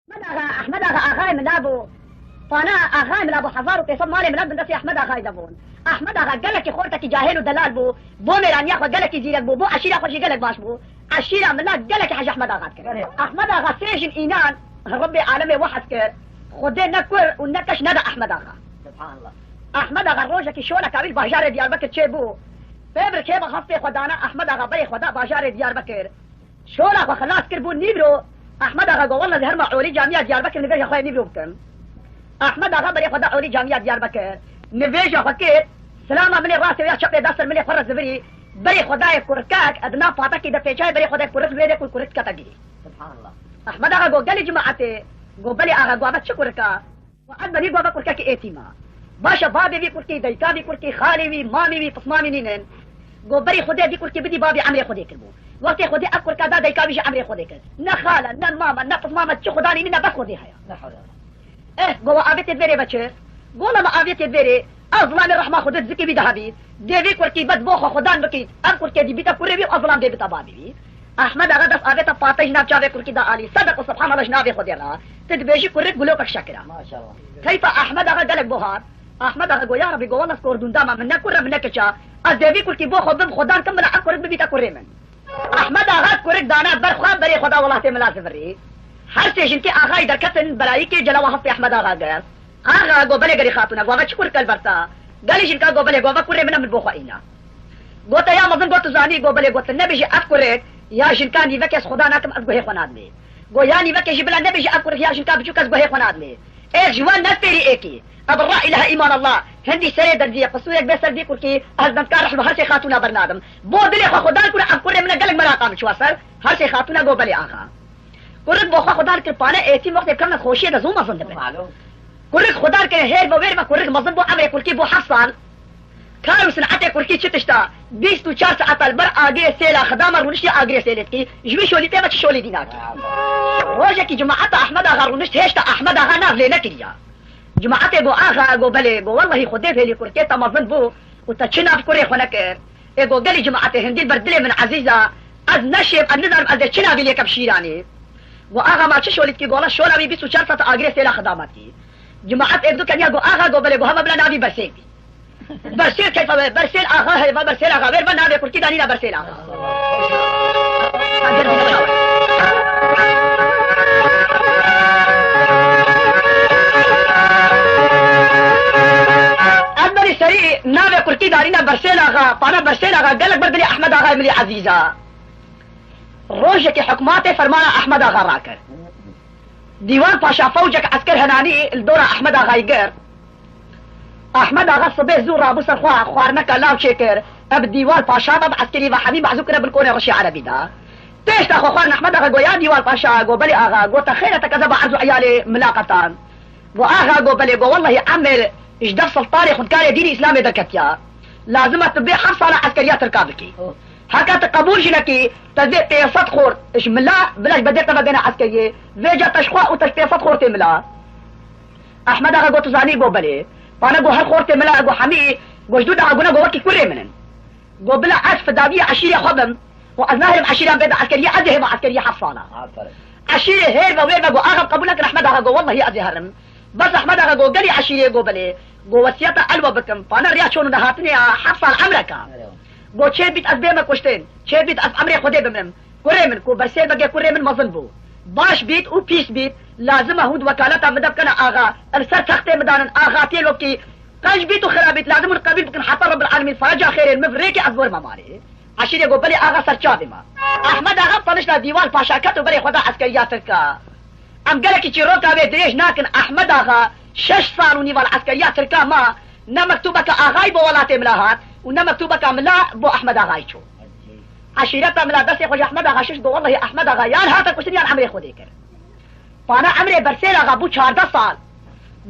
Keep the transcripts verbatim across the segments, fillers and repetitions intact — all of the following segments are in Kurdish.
Ehmed Axa, Ehmed Axa axayê mila bû. Pana axayê mila bû, hezar û pênc sed malê mila bin destê Ehmed Axayê de bûn. Ehmed Axa gelekî xortekî cahil û delal bû. Bo mêraniya xwe gelekî zîrek bû, bo eşîra xwe jî gelek baş bû. Eşîra mila gelekî hej Ehmed Axa dikir. Erê. Ehmed Axa sê jin înan Rebbê alemê wehy kir. Xwedê ne kur û ne keç neda Ehmed Axa. Subhanallah. Ehmed Axa rojekî şoleka wî li bajarê Diyarbekir çêbû. Pê bir kêma hestê xwe dana Ehmed Axa berê xwe da bajarê Diyarbekir. Şola xwe xilas kir bû nîvro. Ehmed Axa got, "Welle ez ê herma olî camiya Diyarbekir nivêja xwe yê nîvro bikim." Ehmed Axa berê xwe da olî camiya Diyarbekir. Nivêja xwe kir, silama milê rastê ya çepê da ser milê xwe re zivirî. Berê xwe dayê kurkek, di nav patekî de pêçayê berê xwe dayê kurik wê de ku kurik kete girî. Subhanallah. Ehmed Axa got, "Gelî cemaetê?" Got, "Belê axa." Got, "Eve çi kurik a?" Got, "Ez benî." Got, "Eve kurkekî êtîm a." "Baş e, bavê vî kurkî, dayika vî kurkî, xalê wî, mamê wî, pismamî nînin?" Got, "Berî Xwedê vî kurkî bidî, bavê emrê Xwedê kiribû. Wextê Xwedê ev kurka da, dayika wî jî emrê Xwedê kir. Ne xal e, ne mam e, ne pismam e, çi Xudanî nîne, bes Xwedê heye." La hawle wala. Eh, got, "Wa avêtê vêrê ve çi?" Got, "La me avêtê vêrê, ez zilamê rehma Xwedê di zikê wî de hebît. Dê vî kurkî bed bo xwe Xudan bikît, ev kurkê dî bîte kurê wî, ez zilam dê bite bavê wî." Ehmed Axa dest avête pate ji nav çavê kurkî da alî. Sedeq û subhanallah ji navê Xwedê re. Tu dibêjî kurik gulokek şekir a. Maşallah. Keyfa Ehmed Axa gelek buhar. Ehmed Axa got, "Ya Rebî," got, "welle ez kordûnda me, min ne kur e, min ne keç e. Ez dê vî kurkî bo xwe bim, Xudan kim min e, ev kurik bibîte kurê min." Ehmed Axa kurik dana ber xwe, berê xwe da welatê mila zivirî. Her sê jinkê axayî derketin berayîkê cela wa hestê Ehmed Axa girt. Axa got, "Belê gelî xatûne." Got, "Eve çi kurik e li ber te?" Gelî jinka got, "Belê." Got, "Eve kurê min e, min bo xwe îna." Got, "Te ya mezin got tu zanî?" Got, "Belê." Got, "Tu nebêjî ev kurik ya jinka nîvekê ez Xuda nakim, ez guhê xwe nadimê." Got, "Ya nîvekê jî bila nebêjî ev kurik ya jinka biçûk ez guhê xwe nadimê." Êk ji wan nestêrî êkî. Ev ra îlahe îman Allah. Hindî serê derdiye, qisûrek bê ser vî kurkî, ez dendka rehm bi her sê xatûna bernadim. Bo dilê xwe Xudan kure, ev kurê min e, gelek meraqa min çûwa ser. Her sê xatûna got, "Belê axa." Kurik bo xwe Xudan kir, pane êtîm wextê kevne xweşiyê de zû mezin dibe. Malum. Kurik Xudan kir, hêr ve wêr ve kurik mezin bû, emrê kurkî bû heft sal. Kar û sinetê kurkî çi tişt e? Bîst û çar saeta li ber agirê sêla xidama rûniştiye agirê sêlê dikî. Ji wî şolîtê ve çi şolîtî nakî? Rojekî cemaeta Ehmed Axa rûnişt, hêşta Ehmed Axa nav lê nekiriya. Cemaetê got, "Axa," got, "Belê." Got, "Wellehî Xwedê bêlî kurkê te mezin bû û te çi nav kurê xwe nekir?" Ê got, "Gelî cemaetê hindî li ber dilê min ezîz e. Ez neşêm, ez nizanim ez dê çi navî lê kem şîranê." Got, "Axa ma çi şolît kî?" Got, "La şola wî bîst û çar saet agirê sêla xidamet kî." Cemaet êk du keniya got, "Axa," got, "Belê." Got, "Hema bila navî Bersêl bî." Bersêl keyfa wê, Bersêl Axa heye, va Bersêl Axa, wêr va navê kurkî danîna Bersêl Axa. Em berî serî navê kurkî danîna Bersêl Axa, pana Bersêl Axa gelek ber dilê Ehmed Axayê milî ezîz a. Rojekê hikûmetê fermana Ehmed Axa rakir. Dîwal Paşa fewcek esker henanî li dora Ehmed Axayî girt. Ehmed Axa sibê zû rabû ser xwe, xwarineka law çêkir. Ev Dîwal Paşa ve bi eskerî ve hemî mehzû kire bin konê reşê erebî de. Pêşta xwe xwarin Ehmed Axa got, "Ya Dîwal Paşa," got, "Belê axa." Got, "Te xêr e, te keze ba erz û eyalê milaxetan." Got, "Axa," got, "Belê." Got, "Wellehî emir ji dev siltanê xwendkarê dînî Îslamê derketiya. Lazim e tu bê heft sala eskeriya Tirka bikî. Heke tu qebûl jî nekî, te dê pênc sed xort ji mila bila ji bedê te ve bêne eskeriyê. Vêca te ji xwe û te ji pênc sed xortê mila." Ehmed Axa got, "Tu zanî?" Got, "Belê." Pane got, "Her xortê mila." Got, "Hemî?" Got, "Ji dû daha got, ne got, wekî kurê min in." Got, "Bila ez fidaviyê eşîrê xwe bim û ez nahêlim eşîran bêde eskeriyê, ez ê hêva eskeriyê heft sala." Aferin. Eşîrê hêr ve wêr ve got, "Axa qebûl nekin." Ehmed Axa got, "Wellehî ez ê herim." Bes Ehmed Axa got, "Gelî eşîrê?" Got, "Belê." Got, "Wesiyeta el we bikim. Pane riya çon û nehatinê ya heft sal emreka." Got, "Çê bît ez bême kuştin. Çê bît ez emrê Xwedê bimrim. Kurê min ku Bersêl Begê kurê min mezin bû. Baş bît û pîs bît, lazim e hûn wekaleta min de bikene axa. Li ser textê min danin, axatiyê wekî qenc bît û xira bît, lazim hûn qebîl bikin heta Rebbil Alemîn fereca xêrê min rêkê ez werime malê." Eşîrê got, "Belê axa, ser çavê me." Ehmed Axa tanişta Dîwal Paşa ket û berê xwe da eskeriya Tirka. Em gelekî çîroka wê dirêj nakin, Ehmed Axa şeş sal û nîval eskeriya Tirka ma, ne mektûbeke axayî bo welatê mila hat û ne mektûbeke mila bo Ehmed Axayî çû. Eşîreta mila destê xwe ji Ehmed Axa şişt, got, "Wellehî Ehmed Axa yan hate kuştin yan emrê Xwedê kir." Pana emrê Bersêl Axa bû çardeh sal.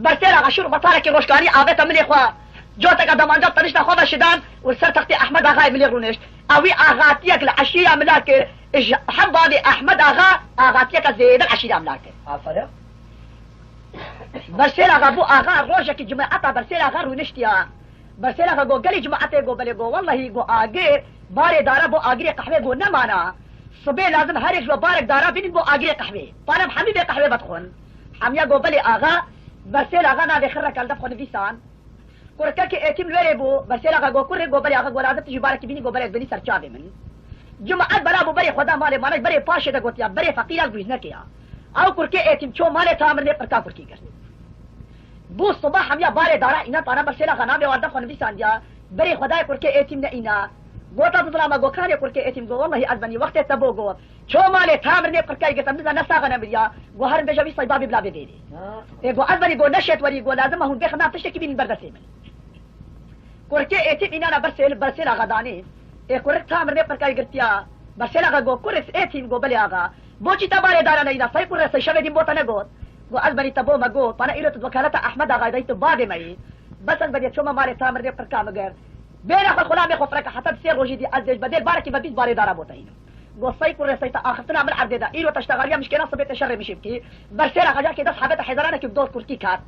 Bersêl Axa şûr betarekî rojkarî avête milê xwe. Coteke demanca tenişta xwe ve şidan û li ser textê Ehmed Axayê milê rûnişt. Ewî axatiyek li eşîra mila kir, ji hem bavê Ehmed Axa axatiyeke zêde li eşîra mila kir. Aferin. Bersêl Axa bû axa, rojekî cemaeta Bersêl Axa rûniştiya. Bersêl Axa got, "Gelî cemaetê?" Got, "Belê." Got, "Wellehî," got, "agir, barê dara bo agirê qehwê got nemana. Sibê lazim her yek ji we barek dara bînin bo agirê qehwê. Panem hemî bê qehwê vedixwin." Hemiya go belê axa, Bersêl axa navê xirreka li def xwe nivîsan. Kurkekê êtîm li wêrê bû, Bersêl axa go kurê, go belê axa, go lazim tu jî barekî bînî, go belê ez benî ser çavê min. Cuma ez bela bû berê xwe da malê, mana berê paşê de gotiya, berê feqîra guhîz nekiya. Ew kurkê êtîm ço malê ta mirinê pirka kurkî girt. Bû siba hemiya barê dara îna, pana Bersêl axa navê wan def xwe nivîsandiya, berê xwe dayê kurkê êtîm ne îna. Gota tu zilama go karê kurkê êtîm, go wellahî ez benî wextê te bo go. Ço malê ta mirinê pirkay girtem, niza ne saxa ne miriya, go herin bêje vî say babî bila bê vêrê. Ê go ez benî go neşêt werî, go lazim e hûn bêxin na tiştekî bînin ber destê min. Kurkê êtîm înana Bersêl, Bersêl axa danê. Ê kurik ta mirinê pirkay girtiya, Bersêl axa go kurik êtîm, go belê axa. Boçî te barê dara neyna, say kurê say şevê dîn bo te negot. Go ez benî te bo me go, pana îro tu wekaleta Ehmed axayê dayî tu babê me yî. Bes ez benî çoma malê ta mirinê pirka min girt. Bêra xwe xulamê xwe fireke heta di sê rojî dî ez dêj bedêl barekî me bîst barê dara bo te hînim. Go sey kurê sey te axiftina min erdê de, îro te ştexaliya min şikêna sibê te şerê min şê bikî. Bersêl axa carkê dest hebete hêzaranekî bi dor kurkî kat.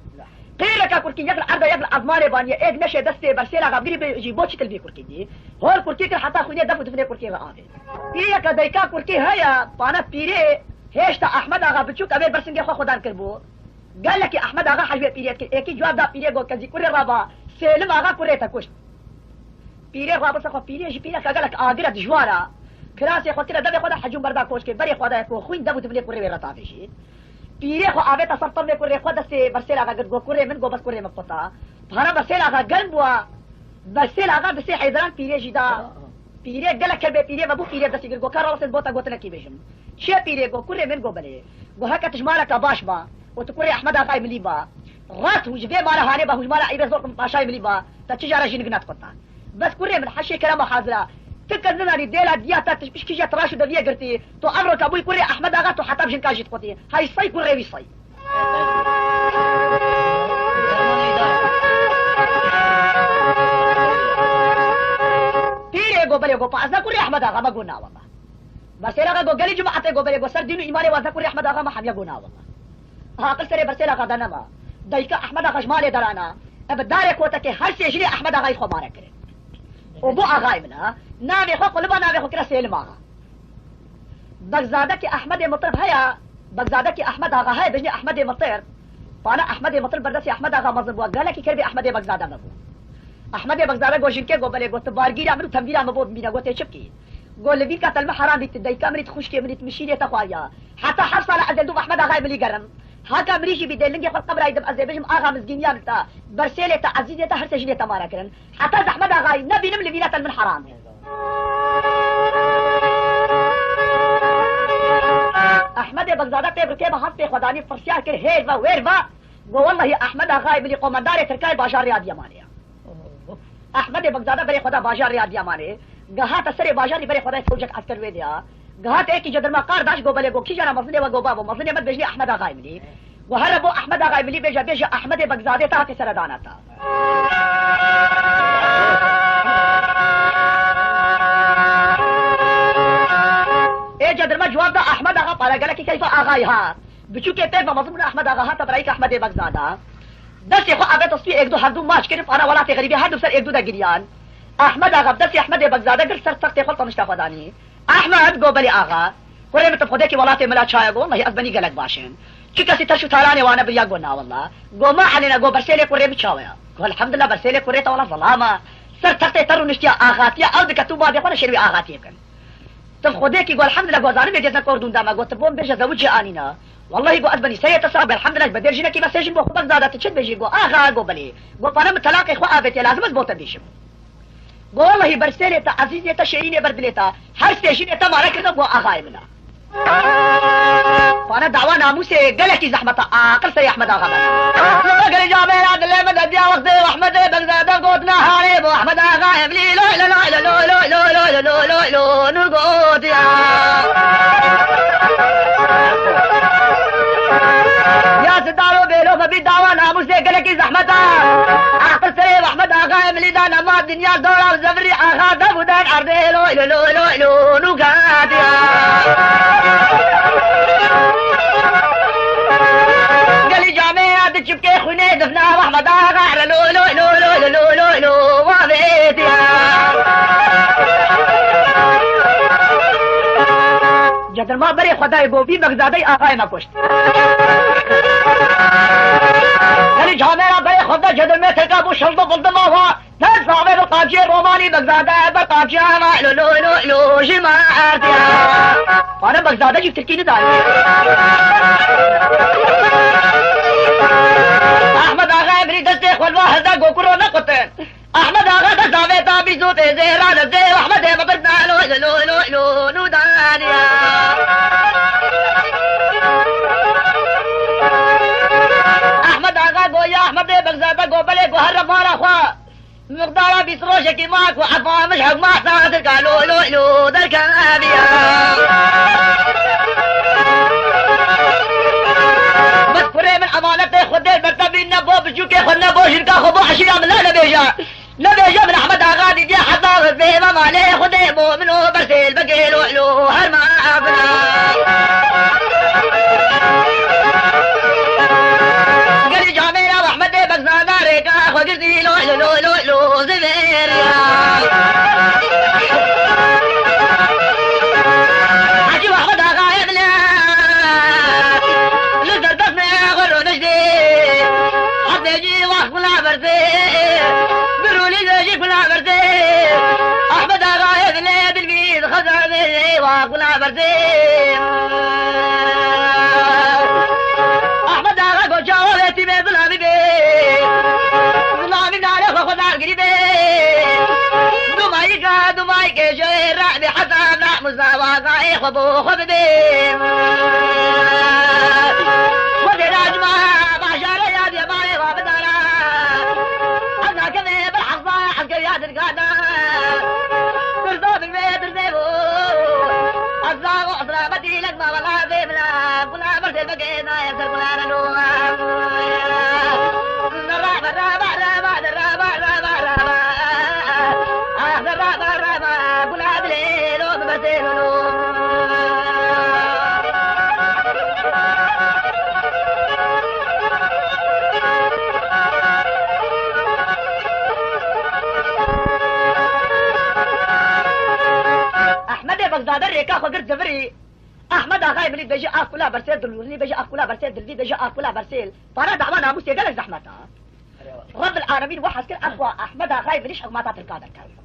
Qêreka kurkî yek li erd e yek li ezmanê baniye, êk neşê destê Bersêl axa girî bê jî boçî tu li vî kurkî dî. Hol kurkî kir heta xwînê def û difnê kurkî re avê. Pîreka dayika kurkî heye, pana pîrê hêşta Ehmed axa biçûk evê bersingê xwe xwedan kiribû. Gelekî Ehmed axa hej wê pîrê dikir. Êkî cewab da pîrê got kezî kurê raba, Sêlim axa kurê te kuşt. Pîrê rabirse xwe, pîrê jî pîreka gelek agir e, dijwar e. Kirasê xwe kire devê xwe de hecûn berda koşkê, berê xwe de ku xwîn dev û divlê kurê wê re tavêjî. Pîrê xwe avête ser tevlê kurê xwe, destê Bersêl axa girt, got kurê min, got bes kurê min quta. Pana Bersêl axa germ bûa. Bersêl axa destê heyderan pîrê jî da. Pîrê gelek ker bê pîrê vebû, pîrê destî girt, got ka rawestê bo te gotinekî bêjim. Çi pîrê, got kurê min, got belê. Got heke tu ji maleka baş ba û tu kurê Ehmed Axayê Milî ba, rast hûn ji vê mala hanê ba, hûn ji mala Eybê Zor Paşayê Milî ba, te çi jara jî nik nat quta. Bes kurê min, heşê kerema hazira. Ti kes nizanî dêla diya te tu ji kîja tiraş û deviyê girtî, tu emroka bûyî kurê Ehmed Axa, tu heta bi jinka jî diqutî. Hay sey kurê wî sey. Pîrê go belê, go pa ez ne kurê Ehmed Axa me, go na wela. Bersêl Axa go gelî cemaetê go belê, go ser dîn û îmanê we ez ne kurê Ehmed Axa me, hemiya go na wela. Aha aqil serê Bersêl Axa de nema. Dayika Ehmed Axa ji malê derana. Ev darê kotekê her sê jinê Ehmed Axayê xwe bare kirin. Û bo axayê min ha. Navê xwe quliba navê xwe kira Sêlim Axa. Begzadekî Ehmedê Mitir heye, Begzadekî Ehmed Axa heye, bêjinê Ehmedê Mitir. Pana Ehmedê Mitir berdestî Ehmed Axa mezin bû, gelekî kerbê Ehmedê Begzade me bû. Ehmedê Begzade got jinkê, got belê, got tu bargîra min û temvîra min bo bimîne, got tê çi bikî? Got li vînka te li min heram bî, tu dayika min î, tu xwişkê min î, tu mişînê te xwariya. Heta heft sala ez ê li dûv Ehmed Axayê Milî gerim. Haka mirî jî bî dê lingê xwe li qebra îdim, ez ê bijim axa mizgîniya min te, Bersêlê te, ezîzê te, her sê jinê te mare kirin. Heta ez Ehmed Axayê nebînim li vîna te li min heram e. Ehmedê Begzade tê bi rikê bi hestê xwedanî pirsyar kir, hêj ve wêr ve, got wellahî Ehmed Axayê Milî qomendarê Tirkayê bajarê Adiyamanê ye. Ehmedê Begzade berê xwe da bajarê Adiyamanê, gehate serê bajarî berê xwe da fewcek esker wê diya. Gehate êkî cedirma qardaş, got belê, got kîjana mezinê we, got babo, mezinê me dibêjinê Ehmed Axayê Milî. Got here bo Ehmed Axayê Milî bêje, bêje Ehmedê Begzadê te hate seredana te. Ê cedirme cewab da Ehmed Axa, pare gelekî keyfa axayî ha. Biçûkê pêk ve mezin bûne Ehmed Axa hate birayîka Ehmedê Begzada. Destê xwe avête stûyê êk du hevdû maç kirin, pana welatê xerîbê her du ser êk du de giriyan. Ehmed Axa bi destê Ehmedê Begzade girt ser textê xwe li tenişta xwe danî. Ehmed go belê axa. Kurê min tu bi xwedekî welatê min la çaye, go wellahî ez benî gelek baş im. Çi kesî terş û talanê wane biriya, go na wella. Go ma elêne, go bersêlê kurê min çawe ya. Go elhamdulillah bersêlê kurê te wela zelama. Ser textê te rûniştiya axatiya, ew dike tu bavê xwe re şêrî wî axatiyê bikin. Tu bi xwedekî go elhamdulillah, go zanibê dêzne kor dûnda me, go tu bo min bêje zewicê anîna. Wellahî go ez benî serê te sax be, elhamdulillah ji bedêl jinekî me sê jin bo xwe Begzada, tu çi dibêjî? Go axa, go belê. Go pana min telaqê xwe avêtiye, lazim ez bo te bêjim. Go wellahî bersêlê te, ezîzê te, şêrînê ber dilê te, her sê jinê te mare kirine, go axayê min e. Pana dawa namûsê gelekî zehmet e, aqil serê Ehmed Axa bene. Gelê camêra dilê min de diya wextê Ehmedê Begzade gotina hanê bo Ehmed Axa Evlî loy loy loy loy loy loy loy loy loy loy loy loy nû gotiya. Ya sidaro bêlo me bî dawa namûsê gelekî zehmet e. Aqil serê Ehmed Axa Evlî da nema dinya dora û zevirî axa dev û der erdê loy loy loy loy loy nû gotiya. Gelî camê ya di çipkê xwînê difna Ehmed Axa re loy loy loy loy loy loy loy loy wavêtiya. Cedirma berê xwe dayê bo vî Begzadeyê axayê me kuşt. Evde cedimê tirka bû şildi bildi mava. Her zavê bi qamçiyê romanî Begzade, bi qamçiya ma lo lo lo lo ji ma erdiya. Pare Begzade jî tirkî nidayê. Ahmed Axa Emrî destê xwe li va hezda gokuro nequtin. Ahmed Axa de zavê da bîzo tê zêra de zê Ahmedê Begzade lo lo lo lo lo nû daniya. Ahmed Axa go ya Ahmedê Begzade go belê go here mala xwe. Miqdara bîst rojekî ma ku efa min hewma sadir ka lo lo lo derkeviya. Bes kurê min emanetê Xwedê ber te bî, ne bo biçûkê xwe, ne bo jinka xwe, bo eşîra min ne nebêje. Nebêje min Ehmed Axa dîtiye heta vê ve malê Xwedê bo min o bersêl bigê lo lo her ma abina. Gelî camêra Ehmedê Begzada rêka xwe girtî lo lo lo lo lo zivêriya. Hecî Ehmed Axayê min e. Li derdest me xwe rûniştî. Herdê jî wax kula bersê. Bi rûnî de jî kula bersê. Ahmed Axayê min e, dilmîz xezanê wax kula bersê. Ahmed Axa go çawa vê tîmê zilamî bê. Zilamî nalê xwe xwe dar girî bê. Dumayîka, dumayîkê ji ra bê heta na muzawa gayê xwe bo xwe bibê. Xwedê rajma bajarê ya diye malê xwe bidara. Hezna kevê bir hezba hezkev ya dirgana. Dirza bin vê dirzê bo. Hezna o hezra bedî legma wela vê bila. Gula bersêl bigê nayê ser gula neno. Raba, raba, raba, raba, raba, raba. Ah, raba, raba, gula dilê lo, bersêl lo. Ehmedê Begzade rêka xwe girt zivirî. Ahmed Axayê min î bêjî, "Ah kula bersêl dilwirî", bêjî, "Ah kula bersêl dilvî", bêjî, "Ah kula bersêl." Para dawa namûsê gelek zehmet a. Rebbil Alemîn we hez kir, axwa Ahmed Axayê min î ji hikmata Tirka derkevî.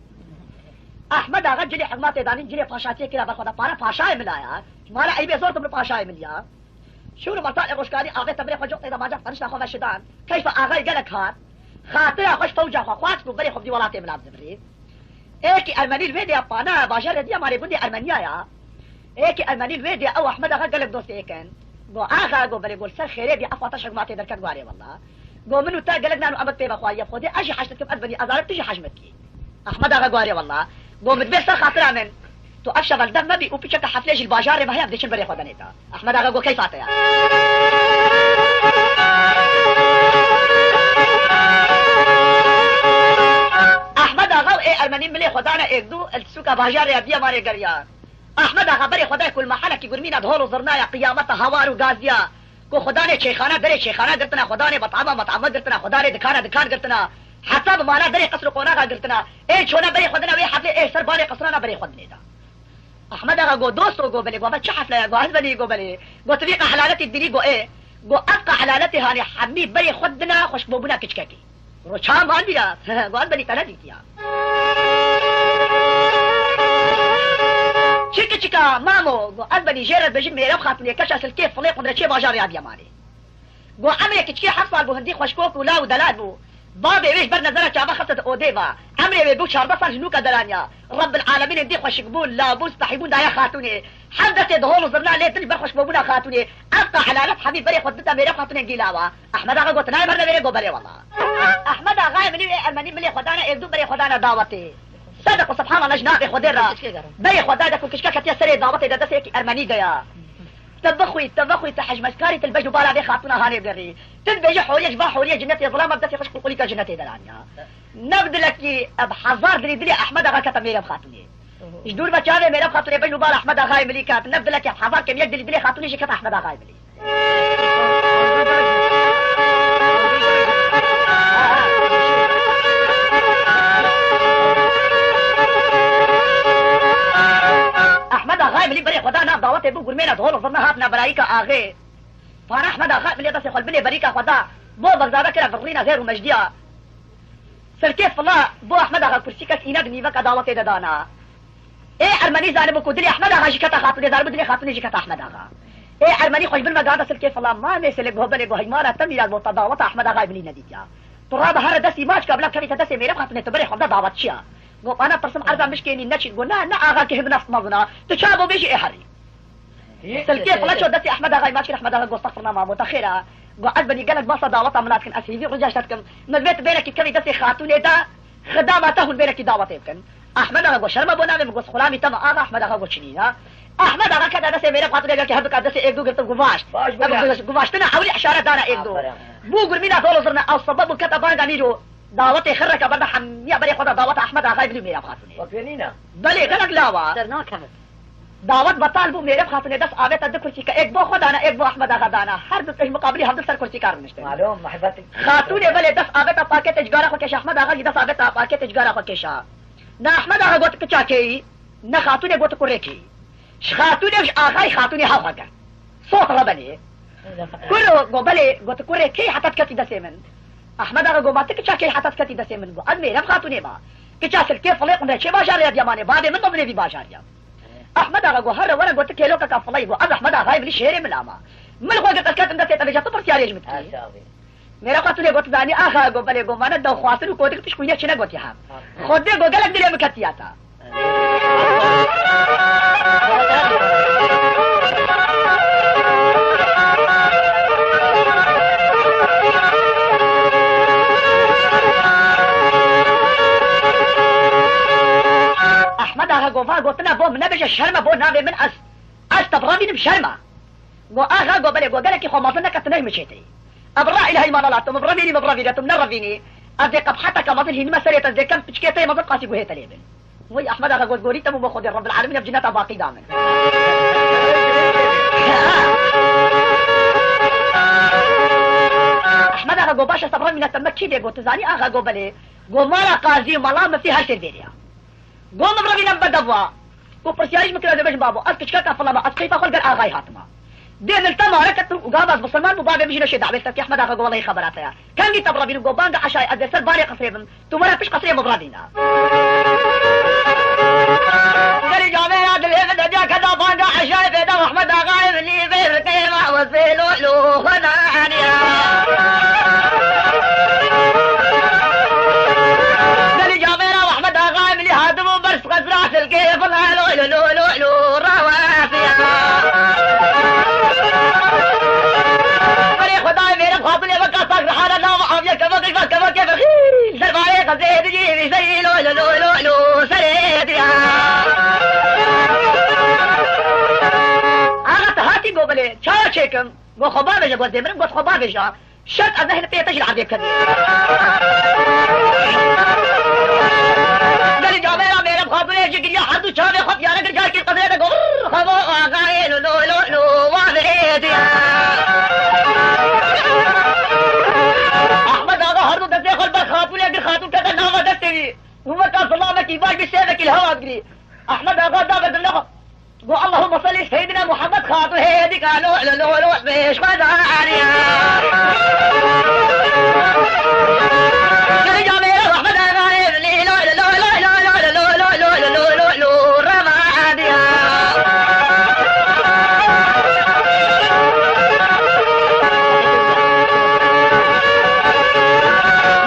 Ahmed Axa cilê hikmatê danîn, cilê paşatiyê kira ber xwe de, para paşayê min a ya. Mala eybê zor tu min paşayê min ya. Şûr û mertalê rojkarî axê temirê xwe cotê de baca tenişta xwe veşidan. Keyfa axayê gelek hat. Xatira xwe ji fewca xwe xwest ku berê xwe bidî welatê min a bizivirî. Êkî Ermenî li vê diya pana bajarê diya malê gundê Ermeniya ya. Êkî Ermenî li vê diya ew Ahmed Axa gelek dostê êkin. Go axa go belê go li ser xêrê diya efa te şegmatê derket guarê wella. Go min û te gelek nan û emek pê vexwayiye bi Xwedê ez jî heş dikim ez benî ez arib tu jî heş me dikî. Ahmed Axa guarê wella. Go min dibê ser xatira min. Tu ev şevel dev mebî û piçeke heflê jî li bajarê me heye em dê çin berê xwe denê te. Ahmed Axa go keyfa te ya. Ahmed Axa û ê Ermenî milê xwe dane êk du, li sûka bajarê ya Diyarbekirê geriya. Ahmed Axa berê xwe dayê ku li mehelekî gurmîna di hol û zirnaya qiyameta hawar û gaziya. Ku xwedanê çêxana derê çêxana girtina, xwedanê metama metama girtina, xwedanê dikana dikan girtina, heta bi mala derê qesr û qonaxa girtina. Ê çona berê xwe dina wê heflê, ê ser balê qesrana berê xwe dinê da. Ahmed Axa go, dosto go belê, go me çi hefle ya, go ez benî go belê. Go tu vî qehlanetî dibînî, go ê. Go ev qehlanetê hanê hemî berê xwe dina xweşkbûbûna kiçkekî. Ro çawa man bîra? Go ez benî te nedîtiya. Çi kiçika, mamo, go ez benî jê re dibêjim Mêrem Xatûnê keça silkê filê qundreçê bajarê Adiyamanê. Go emrê kiçikê heft sal bû, hindî xweşkok û law û delal bû. Bavê wê ji ber nezera çava xiste di odê va. Emrê wê bû çardeh sal ji nûka delaniya. Rebbil alemîn hindî xweşik bûn, law bûn, spehî bûn daye Xatûnê. Her destê di hol û zirna lê din ji ber xweşbûbûna Xatûnê. Ev qehelalet hemî berê xwe dida Mêrem Xatûnê gîlawa. Ehmed Axa got, nayê bernevêrê, got, belê wela. Ehmed Axayê min û ê Ermenî milê xwe dane êk du, berê xwe dane dawetê. Sedeq û subhanallah ji navê Xwedê re. Berê xwe dayde ku kişka ketiye serê dawetê de destê yekî Ermenî de ya. Te bixwî, te vexwî, te hejmetkarî, te li bejn û bala vê xatûna hanê gerî. Te dibêje horiyê ji van horiyê cinnetê zilam e, bi destê xwe ji qulqulîka cinnetê deraniya. Nev dilekî ev hezar dilî dilê Ehmed Axa kete Mêrem Xatûnê. Ji dûr ve çavê Mêrem Xatûnê bejn û bala Ehmed Axayê milî ket. Nev dilekî ev hezar kemiyek dilî dilê Xatûnê jî kete Ehmed Axayê milî. Ehmed Axayê milî berê xwe da nav dawetê bû gurmêne dihol û zirna hatine berayîka axê. Para Ehmed Axa milê destê xwe li binê berîka xwe da. Bo Bexdada kira virrîna zêr û mecdiya. Silkê fila bo Ehmed Axa kursîkek îne di nîveka dawetê de dana. Ê Ermenî zanibû ku dilê Ehmed Axa jî kete xatûnê, zanibû dilê xatûnê jî kete Ehmed Axa. Ê Ermenî xwe ji bin ve gihanda silkê fila, ma nêse lê goh belê goh heymana te mîra bo te daweta Ehmed Axayê bilî nedîtiya. Tu rabe here destî maçka bila kevîte destê Mêrem Xatûnê, tu birê xwe bide dawetçiya. Go, bana pirsim erza mişkênî neçîn. Go, ne, ne axa ki him nefs mezina. Tu çawa bo bêjî ê herî. Silkê fila ço destê Ehmed Axayê maç kir, Ehmed Axa go, "Estexfirullah mamo, te xêr e." Go, "Ez benî gelek basa daweta min dikin, ez hêvî rica ji te dikim. Min vê tu bêrekî kevî destê xatûnê de, xidama te hûn bêrekî dawetê bikin." Ehmed Axa go, "Şerm e bo navê min." Go, "Xulamî te me axa." Ehmed Axa go, "Çinî ne." Ehmed Axa kete destê Mêrem Xatûnê, gelkî hevdika destê êk du girtin, go, "Vaşt." Vaş, ev go, "Vaştine hewlî işaret dana êk du." Aferin. Bû gurmîna zor û zirne, ew sebeb bû kete banga nîro. Dawetê xirreke berde hemiya berê xwe de daweta Ehmed Axayê bilî Mêrem Xatûnê. Wek wê nîne. Belê, gelek lawa. Dernakeve. Dawet betal bû, Mêrem Xatûnê dest avête du kursîka, êk bo xwe dana, êk bo Ehmed Axa dana. Her du tij miqabilî hevdu ser kursîka rûniştin. Malum, mehbet. Xatûnê belê dest avête paketê cigara xwe kêşa, Ehmed Axa jî dest avête paketê cigara xwe kêşa. Ne Ehmed Axa got kiça keyî, ne Xatûnê got kurê keyî. Ji Xatûnê û ji axayî Xatûnê hev xwe kir. Sot re belê. Kuro go belê, got kurê keyî heta diketî destê min. Ehmed Axa go ma tu kiça keyî heta diketî destê min. Go ez Mêrem Xatûnê ma. Kiça silkê filê qumreçê bajarê ya Diyamanê, bavê min mezin ê vî bajarî ya. Ehmed Axa go here were, got kêlokeka fileyî, go ez Ehmed Axayê bilî şêrê min ama. Min xwe girt ez ketim destê te, vêca tu pirsiyarê ji min dikî. Mêrem Xatûnê got zanî axa, go belê, go mane daw xwastin û kodik tişt ku yine çi negotiye ha. Xwedê go gelek dilê min ketiya te. Ehmed Axa go va gotina bo min nebêje, şerm e bo navê min, ez, ez te biramînim, şerm e. Go axa, go belê, go gelekî xwe mezin neke, tu ne ji min çêtir î. Ev ra îlahî mala la, tu min biramînî, min biramîne, tu min nerevînî. Ez dê qebheteke mezin hînime serê te, ez dê kem piçkê te yê mezin qasî guhê te lê bin. Wey Ehmed Axa got gorî te bû bo Xwedê Rebbil Alemîn ev cineta baqî da min. Ehmed Axa go baş e, te biramîne, te me kî dê, go tu zanî axa, go belê. Go mala qazî û mala miftî her sêr vêrê ya. Go min revîne min bedeva. Ku pirsiyarî ji min kira, dê bêjim babo, ez piçkeka filan me, ez keyfa xwe li gel axayî hatime. Dê min te mare ketin û gava ez misilman bû, bavê min jî neşê dawê te, Ehmed Axa go welehî xebera te ya. Kengî te birevînim, go banga eşayê ez dê ser barê qesrê bim, tu were pişt qesrê min birevîne. Derî camêra dilê min de diya keda banga eşayê bêda Ehmed Axayê min î vê rikê ma wezê lo lo xwe daniya. Derî camêra Ehmed Axayê min î hadim û ber Qesra silkê fila lo lo lo lo lo rawasiya. Berê Xwedayê Mêrem Xatûnê weka sak rihana nava aviya kevok kevok kevok kevok xî. Serbayê qezê dijî vî serî lo lo lo lo lo serê diya. Axa te hatî go belê, çawa çêkim? Go xwe bavêje, go dê mirim, got xwe bavêje. Şert ez ne hin pê te jî li erdê bikevî. Gelî camêra Mêrem Xatûnê jî giriya, her du çavê xwe piyane kir, carkî qezê de got, "Xemo axayê lo lo lo lo wa vê diya." Ahmed Axa her du destê xwe li ber Xatûnê kir, Xatûn kete nava destê wî. Û weka zilamekî baş bi sêvekî li hewa digirî. Ahmed Axa da be dilê xwe. Go, "Allahümme salli seyyidina Muhammed Xatûn hêdî ka lo lo lo lo pêş xwe daniya." Gel camêra Ahmed Axa evlî lo lo lo lo lo lo lo lo lo lo lo lo lo revadiya.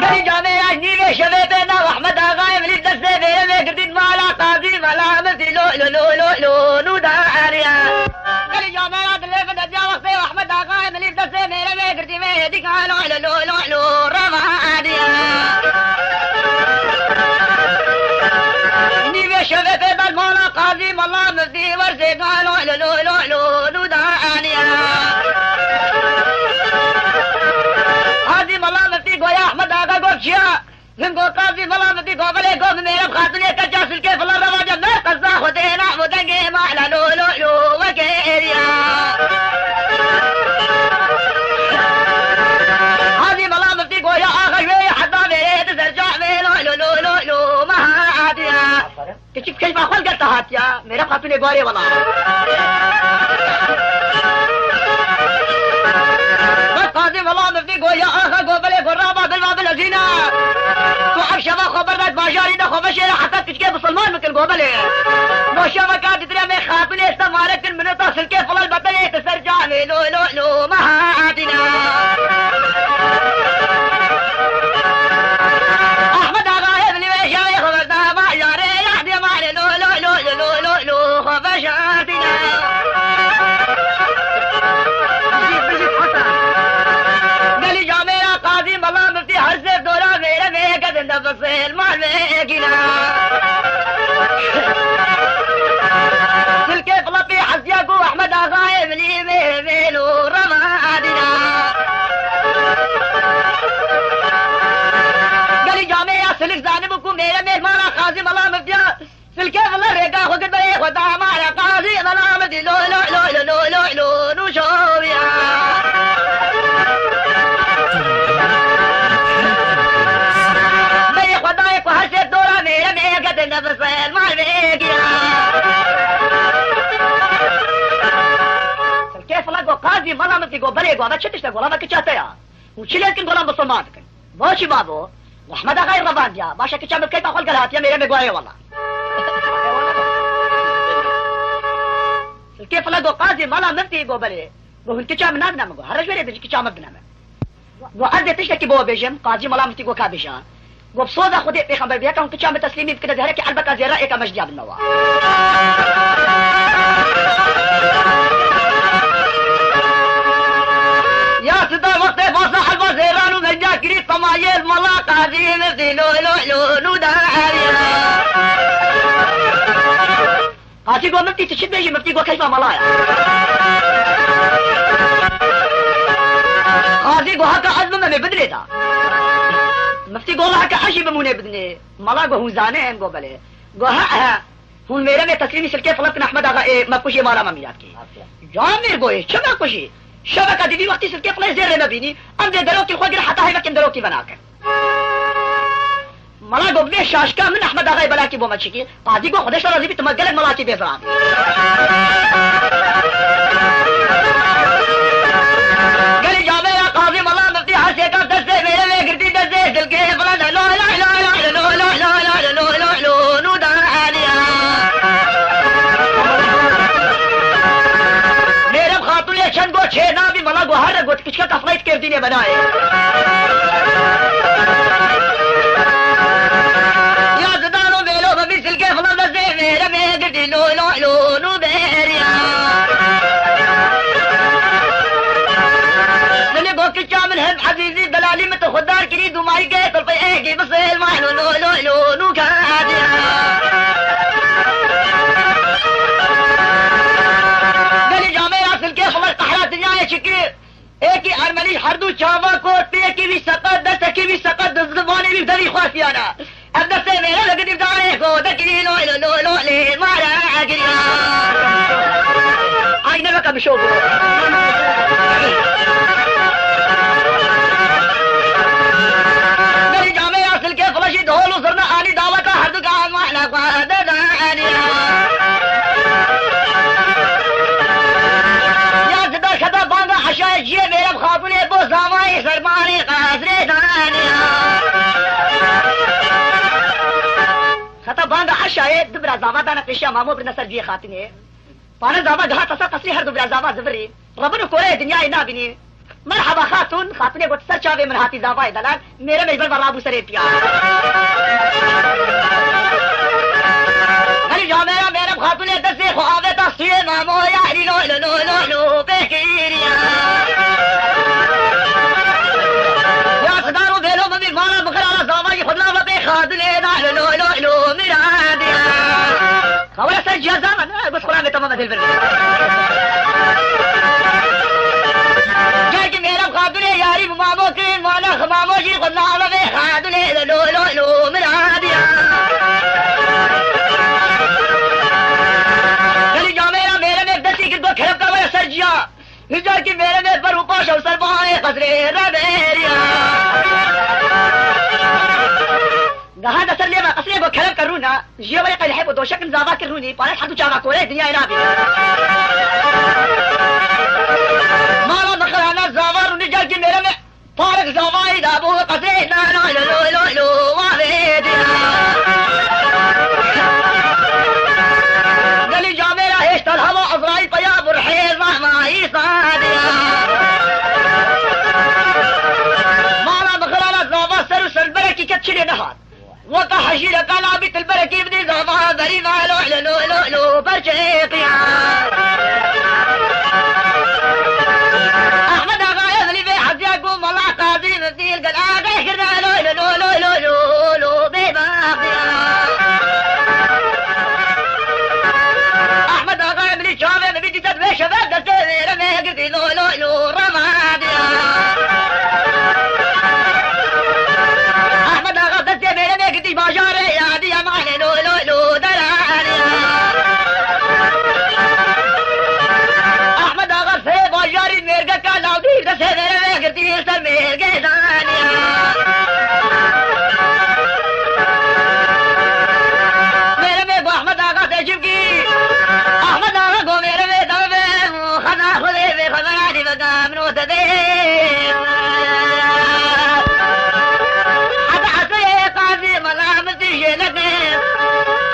Gel camêra nîvê şevê bê nav Ahmed Axa evlî destê bê evê girdîn mala qazî mala miftî lo lo lo lo lo nû daniya. Gelî camêra dilê min de diya wextê Ahmed Axa evlî destê mêrevê girdî vê hêdî ka lo lo lo lo lo revadiya. Nîvê şevê bê ber mala qazî mala miftî werzê ka lo lo lo lo lo nû daniya. Qazî mala miftî goya Ahmed Axa got çiya. Min got, "Qazî, vela min dî govile got, min Mêrem Xatûnê keça silkê filan reva de, me qeza Xwedê na û dengê ma la lo lo lo weke êriya." Qazî vela min dî goya, "Axa wê heta vêrê di ser camê lo lo lo lo lo ma hatiya." Kiçik keyfa xwe li gel te hatiya, Mêrem Xatûnê guarê wela. Bes Qazî vela min dî goya, "Axa Jarî de xwe veşêre heta kiçikê bisilman bikin, go belê. No şeveka didire me xatûnê esta mare kin, min ta silkê filal betelê te ser canê, lo, lo, lo, me hatîne. Ahmed Axa hevlî ve şevê xwe verda ma jarê, yahdê mare, lo, lo, lo, xwe veşartîne. Gelî camêra qazî mela miftî her sêr dora mêre mêke din de bisilman vêgîna. Silkê filapî hesiya ku Ehmed Axayê milî mêmêl û revanîna. Gelî camêra silik zanibû ku mêre mêl mala qazî mela miftiya. Silke vila rêka xwe kir berê xwe da mala qazî mela miftî lo, lo, lo, nûşoviya. Berê xwe dayê ku her sêr dora mêre mêke din de bisilman vêgîna. Silke vila go qazî mela miftî go berê go ve çi tişt e, go la me kiça te ya. Hûn çi lê dikin, go la me bisilman dikin. Boçî babo, Ehmed Axayê revandiya. Baş e, kiça min bi keyfa xwe li gel hatiye, mêre me go ê wela. Silkê vila go qazî mela miftî go belê. Go hûn kiça min nadine min, go here ji wêrê din jî kiça min bidine min. Go ez dê tiştekî bo we bêjim, qazî mela miftî go ka bêje. Go bi soza Xwedê pêxember bêje, hûn kiça min teslîmî bikin, ez herekî erbeka zêra êka mecdiya bidime wa. Ya sida wextê basa helva zêran û mecdiya kirî, temayê mala qazî miftî lo, lo, lo, nû da eriya. Qazî go miftî tu çi dibêjî, miftî go keyfa mala ya. Qazî go heke ez bimemê bidinê da. Miftî go heke ez jî bimûnê bidinê. Mala go hûn zanin, go belê. Go he he. Hûn mêre me teslîmî silkê vila bikin Ehmed Axa ê me kujê mala me mîrat kê. Ya mêr go ê, çi me kujî? Şeveka dîvî wextî silkê vila zêrê me bînî. Em dê derokî xwe gir heta hêvekên derokî venakin. Mala go bibê şaşka min Ehmed Axayê belakî bo me çikî. Qazî go Xwedê ji te razî bî, tu me gelek melakî bêzira bî. Gelî camêra qazî mala miftî hesêka destê mêre vê girtî destê silkê vila de lo, lo, lo, lo, lo, lo, nû da eriya. Mêrem xatûnê çend go çê nabî mala go here got kiçika kaflayt kerdînê me nayê. Ya zidano mêlo me bî silkê vila destê mêre vê girtî lo, lo, lo, nû beriya. Sini go kiça min hem ezîzî delalî min tu xwedar kirî dûmayî ke tu pey êkî bisilman lo, lo, lo, lo, nû kadiya. Gelî camêra silkê xwe qehra dinyayê çikî. Êkî ermenî her du çava kot, pêkî wî seqet, destekî wî seqet, di zivanê wî devî xwestiyana. Ev destê mêre vegidî dayê ko dekirî lo, lo, lo, lo, lê mara egiriya. Ay ne veke bişo bû. Berî camê ya silkê flaşî dihol û zirna anî daweta herduka mane xwe de daniya. Ya zida kete banga eşayê ciyê mêrem xatûnê bo zavayê sermanê qesrê daniya. Xeta banga eşayê du bira zava dane pêşiya mamo birine ser ciyê xatûnê. Pane zava gihata ser qesrê her du bira zava zivirî. Rebin û koreyê dinyayê nabînî. Merheba xatûn, xatûnê got ser çavê min hatî zavayê delal, mêrem ê ji ber ve rabû serê piya. Xelî camêra mêrem xatûnê destê xwe avêta sûyê mamo yarî lo lo lo lo lo pêkiriya. Ya sidar û bêlo min bî mala min xira zavayî xwe dilava pê xatûnê da lo lo lo lo miradiya. Xawla ser cihazama ne, bes xulamê tamam edil bir. Gel ki Meyrem Xatûnê yarî bi mamo kirin, mala xwe mamo jî xwe nava vê Xatûnê de lo lo lo min hadiya. Gelî camêra Meyremê destî kir got kerem ka were ser ciya. Hicar ki Meyremê ber û paşa û ser bahanê qesrê re beriya. Niha de ser lêva qesrê go kerem ke rûna, jiyê wê qey li hêb û doşek in zava kir rûnî, paret herd û çava koreyê dinyayê nabî. Mala mixirana zava rûnî car ki Meyremê parik zavayî da bû qesrê na na lo lo lo lo wa vê diya. Weke hejîreka nabî tilberekî bidî zava berî ve lo lo lo lo lo berçê qiya. Ahmed Axa Ezlî vê hediya ku mala Qazî Miftî li gel agay kirine lo lo lo lo lo lo lo bê baxiya. Ahmed Axa Ezlî çavê min bî dîset wê şeve destê vêre me girtî lo lo lo rema diya. Ahmed Axa destê vêre me girtî bajarê yadî ya mane lo lo lo deraniya. Ahmed Axa serê bajarî mêrgeka lawdî destê vêre me girtî ser mêrgê daniya. Mêremê ku Ahmed Axa tecîb kî, Ahmed Axa ku mêremê dawê xeza xwedê vê xeza dî vega min û te dê. Heta esê qazî mala min tijê neke.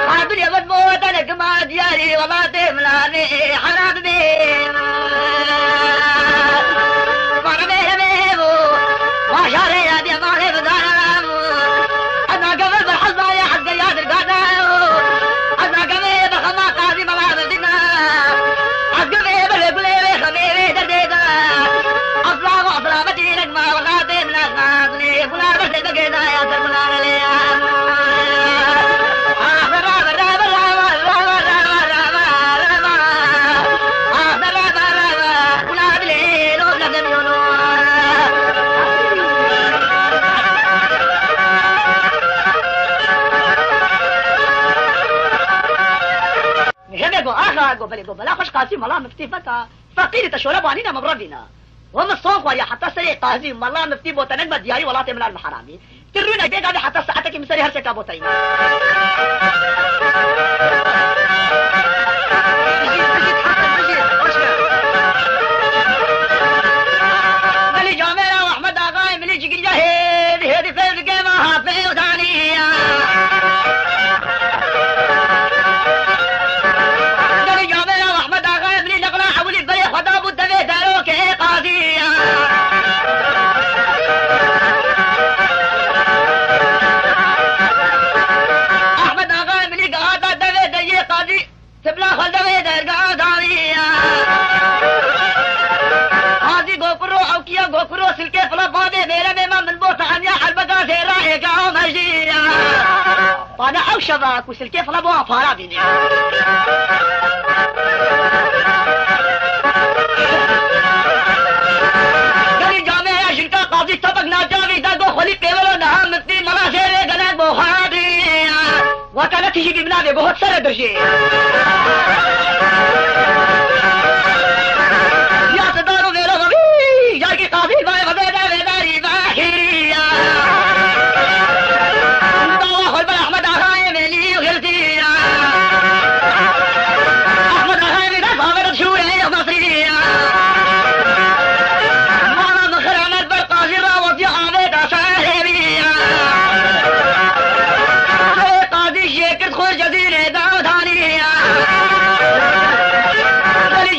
Xatûnê min bo te ne kima diyarî welatê min a vê hera bibê. Mala mêremê bû, bajarê ya diye malê bidana bû. Ez nageve ber hezayê hezgeriya dirgana bû. Ez nageve bi xema qazî mala bidina. Ez gevê ber gulê vê xemê vê derdê da. Asla û selametî nek ma welatê min a xazine. Buna ber sê begê da ya ser buna lê ya. Hebe go axa go belê go bela xweş qasî mala miftî feta. Feqîrî te şole banîne min revîne. We min son xwariya heta serê qazî mala miftî bo te nek me diyarî welatê min al miheramî. Tu rûne bê gavê heta saetekî min serê her seka bo teyna. Belê camêra Ahmed Axayê milî cigiriya hêdî hêdî fêr dike me ha fêr daniya. Belê camêra Ahmed Axayê milî neqla ewilî berê xwe da bû devê darokê qazî. Ahmed Axa Emînî gihata devê deriyê qazî, tibla xwe devê derga daniya. Qazî gokuro ewkiya gokuro silkê fila bavê mêremê me min bo te aniya erbega zêra êga mejdiya. Bana ew şeva ku silkê fila bo para bîne. Gelî camê ya jinka qazî tepek nacavî da go xwelî pêvero niha miftî mala zêrê gelek bo xwedî. Weke ne tijî bî min navê go hot sere dirjê. Ya te daro vêro vî, ya ki qazî vay vazê de vê darî vahîrî ya. Dawa xwe ber Ahmed Axayê Mêlî xiltî ya. Ahmed Axayê Mêlî de xaver şûrê Mesrî ya. Mala min xiramet ber qazî ra wetiya avê da serê wî ya. Qazî jê kir xwe cezîrê da danî ya. Belî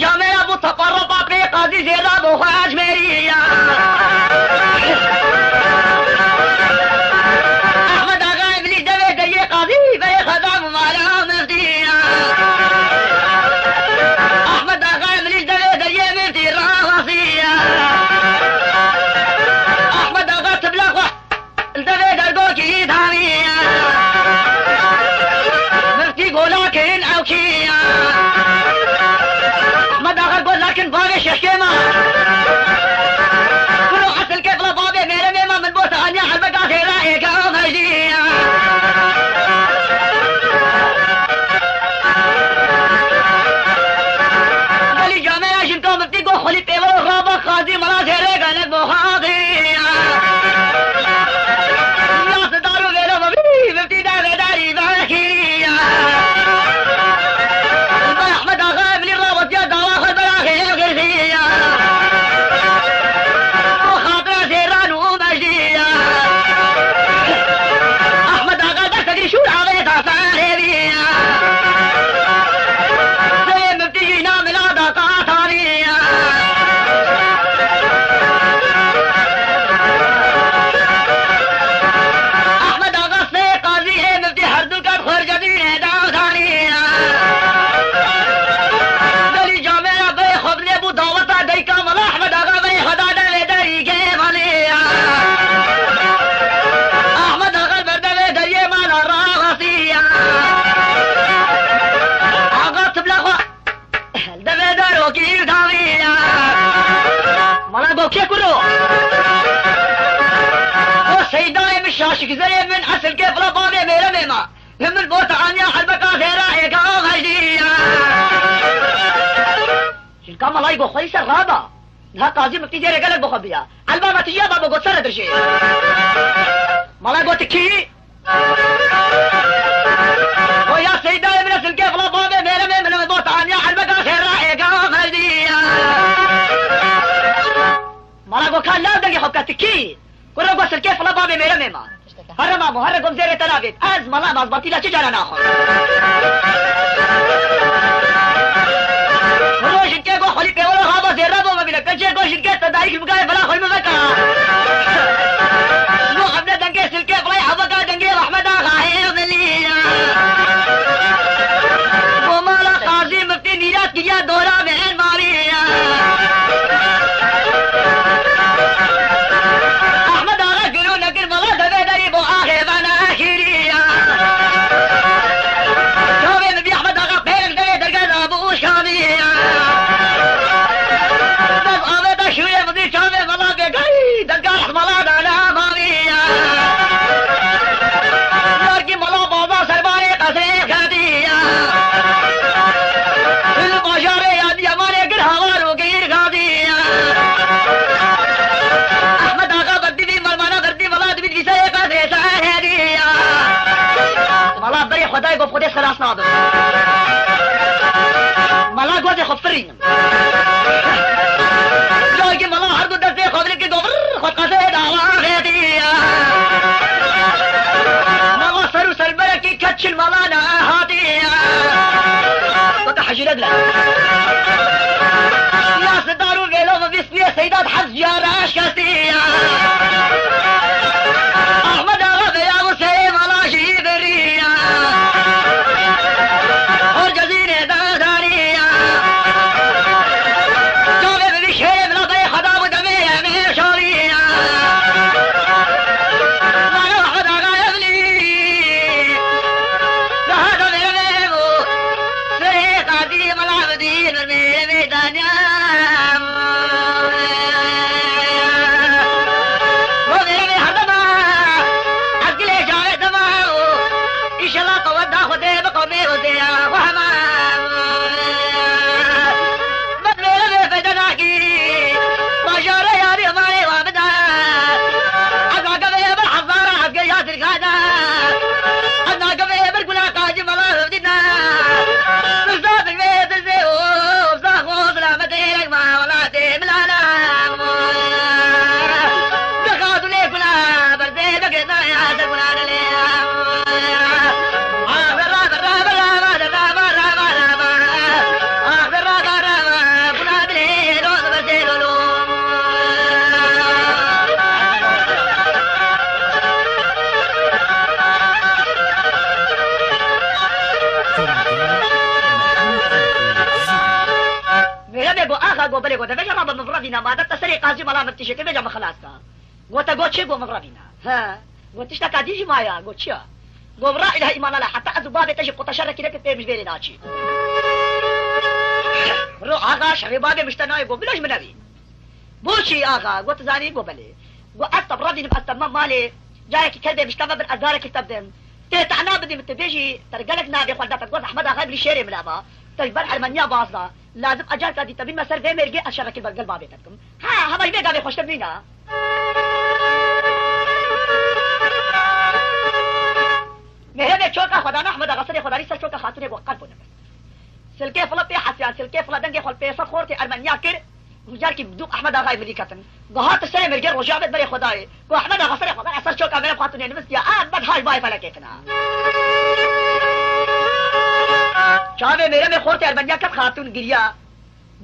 Kê kuro? O Seydayê min, şaşgizerê min, esil kê fila bavê mêremê ma. Li min bota aniya helbeka xêra êka xeşdiya. Jilka malay go xweyî ser raba. Niha qazî miftî dêrê gelek bixwe biya. Elba me tijiya babo got sere dirjê. Mala got kî? Goya Seydayê min, esil kê fila bavê mêremê min, min bota aniya helbeka xêra êka xeşdiya. Mala go ka law dengê xwe bike, tu kî? Kuro go silkê fila bavê mêremê ma. Here mamo, here gom zêrê te navêt. Ez mala mazbatîla çi cara naxwim. Rojin kê go xwelî pêwelo hava zêra bo me bîne. Keçê go jin kê te dayik bigayê fila xwelî min veka. Mo evne dengê silkê fila heveka dengê Ahmed Axa hê milî ya. Bo mala qazî miftî mîrat kiriya dora me en mavî ya. Ahmed Axa giro nekir mala devê derî bo axê vana xîrî ya. Çavê min bî Ahmed Axa pêrin devê dergeza bo şamî ya. Bes avê de şûrê min bî çavê mala bêgayî dergah mala dana mavî ya. Yarkî mala baza serbanê qesrê xedî ya. Li bajarê ya Diyamanê gir hawar û gir gazî ya. Ahmed Axa berdî vî mermana berdî mala dibît vî serê qesrê Sehedî ya. Mala berê Xwedayê got Xwedê xelas nabin. Mala gozê xwe firînin. Cayê mala her du destê xwe vilî kir, govir xwe qesê dawa xêtiya. Mala ser û serberekî keçil mala ne hatiya. Baka hecîre bile. Ya sidar û vêlo ve vîst niye Seydat hez ciyara şikestiya. Ahmed Axa veya û serê mala jî beriya. Hor cezînê Daniya. Çavê bi vî şêrê bila beyê Xweda bû demê em ê şariya. Mala Ahmed Axa evlî. Daha da veremê bû. Serê qadî mala bidî, vermê demê Daniya. Bo veremê herdema. Ez gilê çavê dema. Înşallah qewet da Xwedê bi qewmê û dêya xwe hema. Min mêre vê feyde nakî. Bajara yarî marê wa bida. Ez agavê bir hezara ez gê ya dirgada. Ez nagavê bir gula qacî mala hevdîna. Bizda dirvê dizê û bizda xo selametê rek ma welatê milana. Dixatûnê gula berzê bigirna ya ser gula dilê. Mêremê got, axa, got, belê, got, devêje rabe min biravîna, madem te serê qazî mala min tişê kir, vêca min xilas ka. Got, te got çi? Got, min biravîna. He. Got, tişteka dî jî maye? Got, çi ya? Got, bi ra îlahe îmana la, heta ez û bavê te jî qutaşa rekî neke pê min ji vê rê naçî. Ro axa, şerê bavê min ji te nayê, got, bila ji min nevî. Bo çi axa? Got, tu zanî? Got, belê. Got, ez te biravînim, ez te me malê. Carekî ker bê min ji te ve bin, ez carekî ji te bidim. Tê tehna bidî min, tu bêjî, te gelek navê xwe li dest te. Got, Ehmed Axa bilî şêrê min e ba. Te ji ber Ermeniya baz da. Lazim e carka dî te bînme ser vê mêrgê, ez şerekî li ber gel bavê te dikim. Ha, hema ji vê gavê xweştir nîne. Mêremê çoka xwe dana Ehmed Axa, serê xwe danî ser çoka xatûnê, got, qelb û nefes. Silkê fila pê hesiyan, silkê fila dengê xwe li pêser xortê Ermeniya kir. Û carkî dûk Ehmed Axayê milî ketin. Got, hate serê mêrgê, rojê avêt berê Xwedayê. Got, Ehmed Axa, serê xwe dana ser çoka Mêrem Xatûnê nivistiya, a bed haj bayê felekê kina. Çavê Mêremê xortê Ermeniya ket, Xatûn giriya.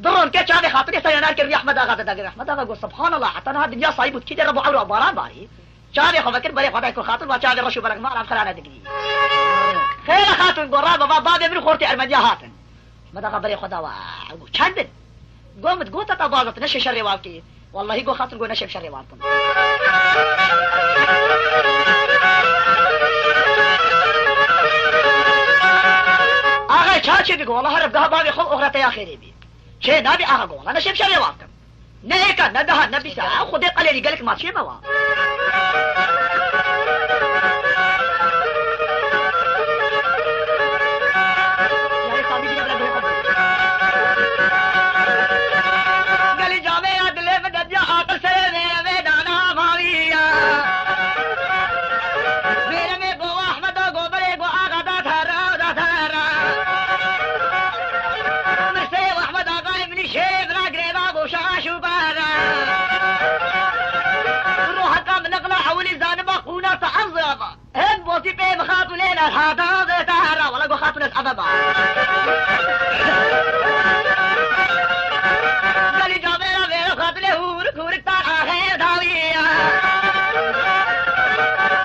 Di ronkê çavê Xatûnê ser yanar kir, rûyê Ehmed Axa dide gir. Ehmed Axa got, Subhanallah, heta niha dinya sahîb û dikî dê reb û ewra baran barî. Çavê xwe vekir berê Xwedayê, got, Xatûn, va çavê reş û berek mala xira nedigirî. Xêr e Xatûn, got, raba, va bavê min û xortê Ermeniya hatin. Ehmed Axa berê xwe da, wa, got, çend in? Got, min digot te, te baz da, tu neşê şerê wan bikî. Wellahî, got, Xatûn, got, neşêm şerê wan bikim. Axayê, ça çêbî? Got, wellahî, reb geha bavê xwe û oxireta ya xêrê bî. Çê nabî axa, got, wellahî neşêm şerê wan bikim. Ne êka, ne daha, ne bîsa. Ew Xwedê qelêrî gelek ma çê me wa. Gelî camêra dilê min de diya aqil serê vê, vê dana maviya. Vêremê go Ahmeda go berê go axa da tera, da tera. Mirsê Ahmed Axayê min î şêrê vira girêda go şaş û bara. Roheka min niqla ewilî zaniba qûna te ev zirava. Hem botî pê bi xatûnê ne hata zê te hera. Wala go xatûn ez eve ba. Gelî camêra vêro xatûnê hûrik hûrik tar axê dawiya.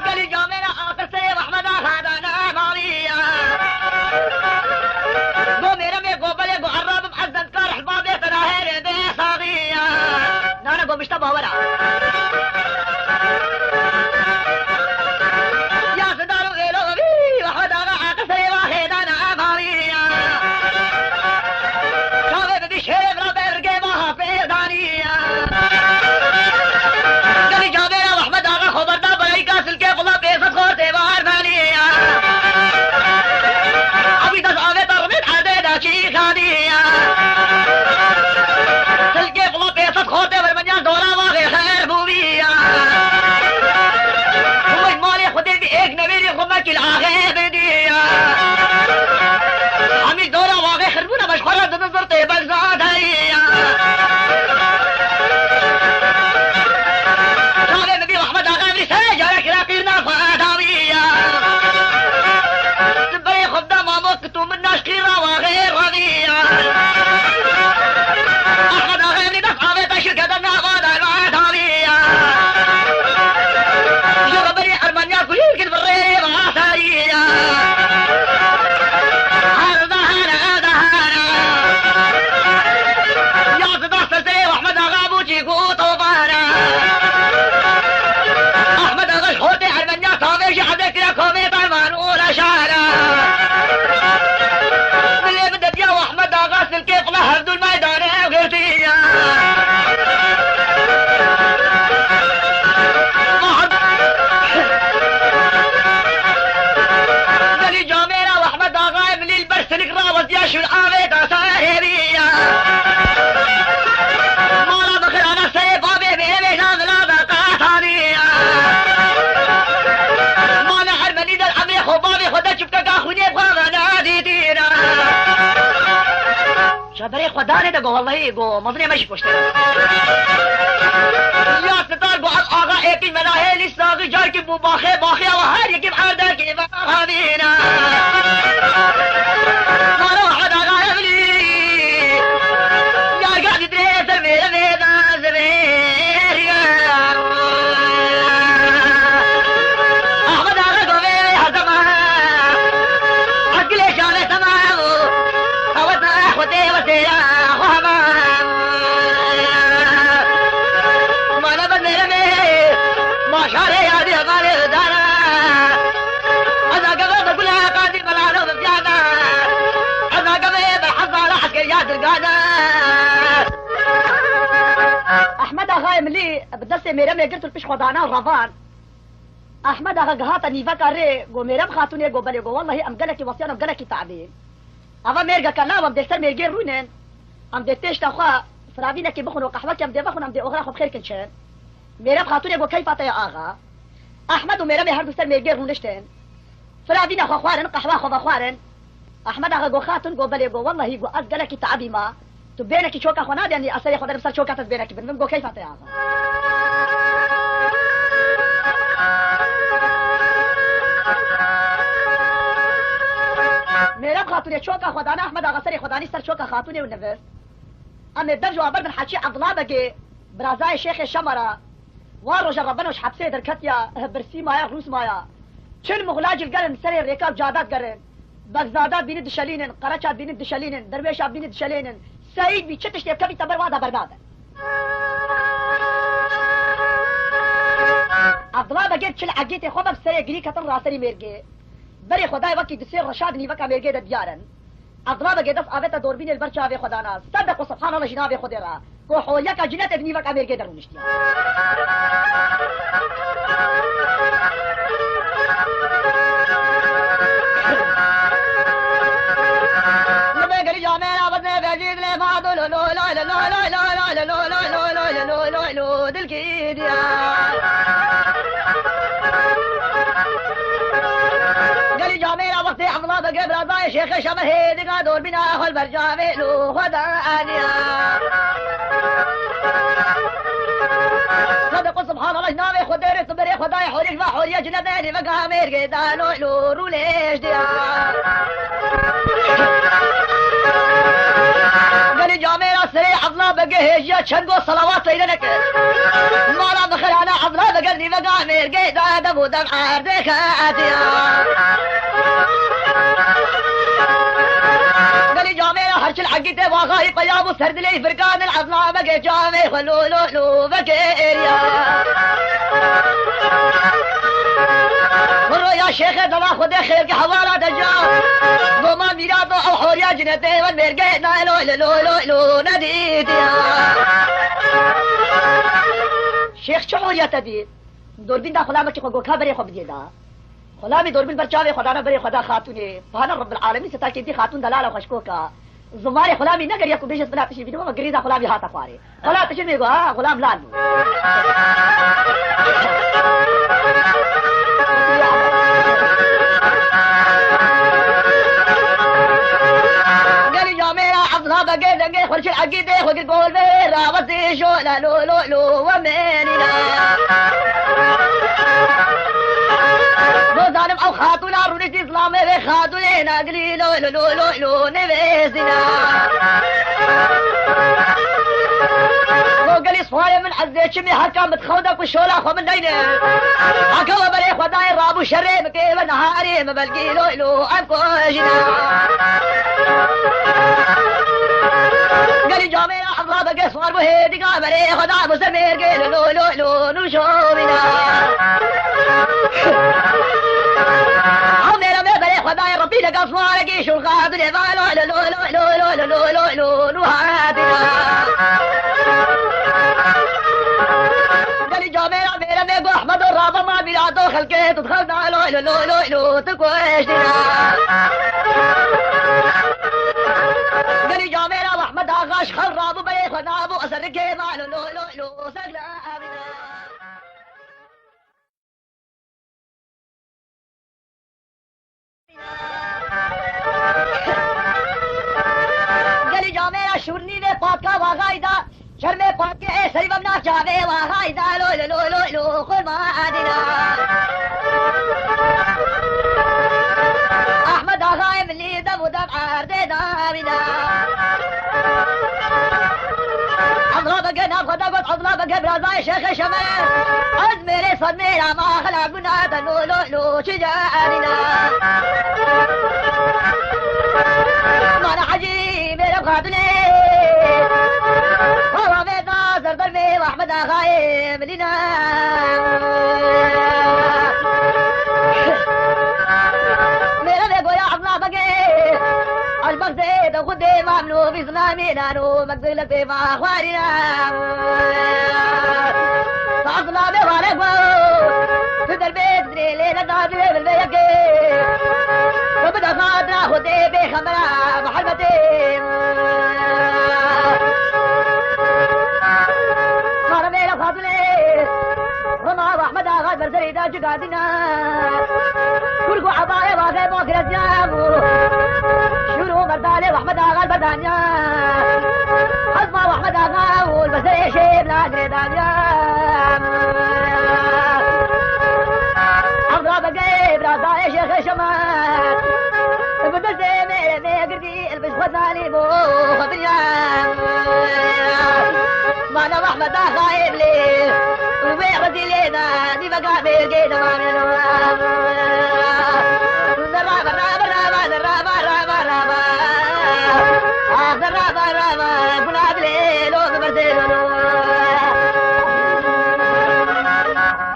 Gelî camêra aqil serê Ahmeda xadana maviya. Go mêremê go belê go errabim ez dendkar hibabê te nahêrê bê saxiya. Nane go mişta bawera. Ya sidar û vêlo vî, Ahmed Axa aqil serê va xêdana maviya. Çavê bibî şêrê vira bergê va hafê daniya. Gelî camêra Ahmed Axa xo berda bereyka silkê xula pê sed xortê var daniya. Ewî dest avê te rimêt erdê de çî xaniya. Silkê xula pê sed xortê vermenya dora vaxê xêr bûviya. Xumay malê Xwedê bi êk nevêrî xumekî li axê bidiya. Hemî dora vaxê xirbûna me ji xwe re dibin zirtê begzadeyî ya. Çavê min bî Ahmed Axa min serê carekî re qîrna xwe dawî ya. Ti berê xwe bide mamo ki tu min naş qîrna vaxê revî ya. Ahmed Axa min dest avê te şirkete nava derva dawî ya. Ji xeberê Ermeniya kulîlkin bi rê ve asayî ya. Her dahana, dahana. Ya zida serserê Ahmed Axa bû çî ku tofana. Ahmed Axa ji xortê Ermeniya tavê jî erdê kire komê Berman û Reşara. Dilê min de diya Ahmed Axa silkê xwe hevdû li meydanê girtiya. Gelî camêra Ahmed Axayê min lî li ber sinik rawestiya şûl avê da serê bîya. Mala bixirana serê bavê bê vêja vila da qataniya. Mala Ermenî der emrê xwe bavê xwe de çipkeka xwînê bi xwe ve nadîtîna. Ji berê xwe danê de go, wellahî go, mezinê me jî poştê. Ya sitar go, ev axa êkî me nahêlî saxî, carkî bû baxê, baxê ew her yekî bi erdekî ve havîna. Mara Ahmed Axa evlî. Ya gadî dirê ser mêre vê da zivê. Ahmed Axa govê herdema. Akilê şanê tema. Aweta xwedê wetê ya xwe hema. Mana ben nereme. Maşarê yadî hevalê dana. Eza gava be gula qadî belano be piyana. Eza gave be hezara esker ya dirgana. Ahmed Axayê Milî bi destê mêremê girt û li pişt xwe dana û revan. Ahmed Axa gihata nîveka rê, go mêrem xatûnê, go belê, go wellahî em gelekî wesiyan û gelekî te'bîn. Ava mêrgeke law, em dê ser mêrgê rûnin. Em dê têşta xwe firavînekî bixwin û qehwekî em dê vexwin, em dê oxira xwe bi xêr kin çin. Mêrem xatûnê go keyfa te ya axa. Ahmed û mêremê her du ser mêrgê rûniştin. Firavîna xwe xwarin, qehwa xwe vexwarin. Ahmed Axa go xatûn, go belê, go wellahî, go ez gelekî te'bî ma. Tu bênekî çoka xwe nadî, em ê eserê xwe derim ser çoka te, ez bênekî binim, go keyfa te ya. Mêrem xatûnê çoka xwe dane, Ahmed Axa serê xwe danî ser çoka xatûnê û nivist. Em ê dev ji wan ber bin heçî Ebdullah Begê, birazayê Şêxê Şemara. Wan roja Rebeno ji hepsê derketiya, birsî maya, rûs maya. Çil muxla cilgerin serê rêka û cada digerin. Begzada dibînin dişelînin, qereça dibînin dişelînin, derwêşa dibînin dişelînin. Seyîd bî çi tiştê bikevî te ber wa de bernabe. Ebdullah Begê çil egîtê xwe ve bi serê girî ketin raserî mêrgê. Berê xwe dayê wekî di sê reşa di nîveka mêrgê de diyar in. Ebdullah Begê dest avête dorbînê li ber çavê xwe dana. Ser de xwe Subhanallah ji navê Xwedê re. Ku horiyeka cinetê di nîveka mêrgê de rûniştiye. Li vê gelî camêra vizne vejî dilê ma do lo lo lo lo lo lo lo lo lo lo lo lo lo lo lo lo lo dilkî diya. Gelî camêra wextê Evla Begê birazayê Şêxê Şemer hê diga dorbîna xwe li ber camê lo xwe da aniya. Sadiq û Subhanallah, navê Xwedê rê tu berê Xwedayê horî va horiye cine de nîvega mêrgê da lo lo rûlêj diya. Gelî camêra serê Evla Begê hêjiya çend go salawat seyre neke. Mala mixirana Evla Begê nîvega mêrgê da dev û dev erdê xetiya. Gelî camêra her çil egîtê waxayî peyam û serdilê firkan il Evla Begê camê xwe lo lo lo vekê êriya. Roya Şêxê dela Xwedê xêrgê hewala de ca. Goma mîra do ew horiya cinetê ve mêrgê nayê lo lo lo lo lo nedîtiya. Şêx çi horiya te dît? Dorbîn da xulamekî xwe goka berê xwe bidiyê da. Xulamî dorbîn ber çavê xwe dana berê xwe da xatûnê. Pana Rebbil Alemîn sitakê dî xatûn delala xweşkoka. Zimarê xulamî negeriya ku bêje bila tişî bînî, ama girêda xulamî hata xwarê. Xulam tişî bî go, ha, xulam lal bû. Gelî camêra Evla Begê dengê xurşî egîdê xwe gir gol ve rawestî şo la lo lo lo we mênîna. Go zalim ew xatûna rûniştî zilamê vê xatûnê nagilî lo lo lo lo lo nêvêzîna. Go gelî swarê min ez dê çimî heka min dixew de ku şola xwe min neyne. Heke we berê xwe dayê rabû şerê min kê ve niharê min belkî lo lo em kojîna. Gelî camêra Evla Begê swar bû hê diga berê xwe da bû ser mêrgê lo lo lo lo nû şovîna. Ew mêra me berê xwe dayê Rebî lega swarekî şûlxa dilê va lo lo lo lo lo lo lo lo lo lo nû hatina. Gelî camêra mêra me go Ehmedo rava ma mîrato xelkê tu dixew da lo lo lo lo lo tu kuştina. Gelî camêra Ehmed Axa ji xel rabû berê xwe nabû eserikê ma lo lo lo lo segla avina. Gelî camêra şûrnî vê patka waxayî da, şermê patkê ê serî ve nav çavê waxayî da, lo lo lo lo lo xurma adîna. Ahmed Axayê milî dev û dev erdê davîna. Evla Begê nav xwe da got, Evla Begê birazayê Şêxê Şemer. Ez mêrê sed mêra ma xelak bûna te lo lo lo çi carîna. Mana Hecî mêrem xatûnê. Xala vê da zerber mê Ahmed Axayê milîna. Mêrevê goya Evla Begê. Elbextê de xudê mamlo vîzna mênano. Dilek bê va xwarîna. Sazla bê ware go. Tu derbê dirê lê ne dadê bil vê yekê. Tu bi dexadra xwe dê bê xemera bi helbetê. Mara mêra xatûnê. Rima Ahmed Axa berzerê da cigandîna. Kurgo Ebayê Waxê Makrezya bû. Şûr û merdalê Ahmed Axa berdaniya. Ezma Ahmed Axa û li berzerê şêr la girêdaniya. Evla Begê birazayê Şêxê Şemer. Bi destê mêrê mêgirdî. Elbij xwe zanî bo xwe dinya. Mana Ahmed Axayê bilê. Wê rezîlê da dîvega mêrgê de mamêno. Zerraba, raba, raba, zerraba, raba, raba. Ah, zerraba, raba, guna bilê, lo, zeberdê, lo, lo.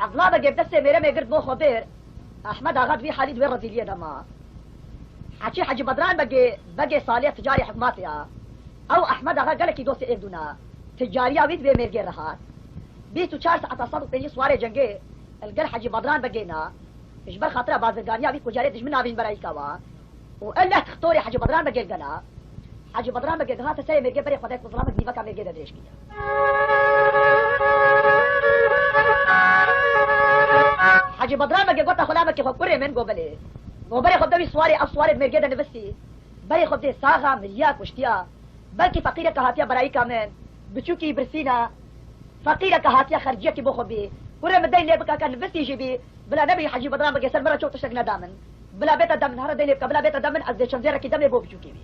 Evla Begê bi destê mêrê mêgird bo xwe bêr. Ahmed Axa di vî halî di wê rezîliyê de ma. Hecî Hecî Bedran Begê, Begê Salê ticarê hikûmetê ya. Ew Ahmed Axa gelekî dostê êk dûna. Ticariya wî di vê mêrgê re hat. Bîst û çar saeta sed û pêncî siwarê cengê li gel Hecî Bedran Begê ne. Ji ber xatira bazirganiya wî ku carê dijmin navîn berayîka wa. Û ev leh tixtorê Hecî Bedran Begê li gel e. Hecî Bedran Begê gihate serê mêrgê berê xwe dayê ku zilamek nîveka mêrgê de dirêj kiriye. Hecî Bedran Begê gote xulamekê xwe, kurê min, go belê. Go berê xwe bide wî siwarê, ev siwarê di mêrgê de nivistî. Berê xwe bidê saxa, miriya, kuştiya. Belkî feqîreke hatiye berayîka min, biçûkî birsîne, feqîreke hatiye xerciyekî bo xwe bî. Kurê min, deyn lê bike, ke nivistî jî bî, bila nebî Hecî Bedran Begê ser min re çok tiştek neda min. Bila bête dem min, here deyn lê bike, bila bête dem min, ez dê çend zêrekî demê bo biçûkî bî.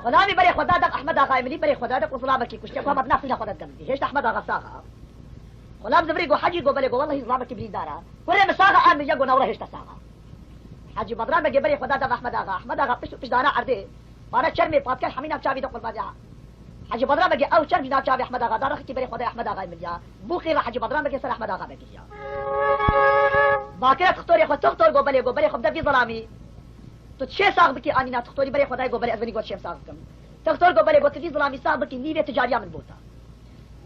Xulamî berê xwe da dev Ehmed Axayê Milî, berê xwe da dev ku zilamekî kuştiye, ku hema di nav fîna xwe de digemizî. Hêşt Ehmed Axa sax e. Xulam zivirî go Hecî, go belê, go wellahî zilamekî birîndar e. Kurê min sax e, a min ya go newre hêşta sax e. Hecî Bedran Begê berê xwe da dev Ehmed Axa. Ehmed Axa pişt û pişt dana erdê. Bana çermê pat kir, hemî nav çavî de qurbanî. Hecî Bedran Begê ew çerm ji nav çavê Ehmed Axa da, rexekî berê xwe da Ehmed Axayê Milî ya. Bû qîva Hecî Bedran Begê ser Ehmed Axa vekiriya. Bakire tixtorê xwe, tixtor go belê, go berê xwe bide vî zilamî. Tu çê sax bikî anîna tixtorî, berê xwe dayê go belê, ez benî got çêm sax bikim. Tixtor go belê, got tu vî zilamî sax bikî, nîvê ticariya min bota.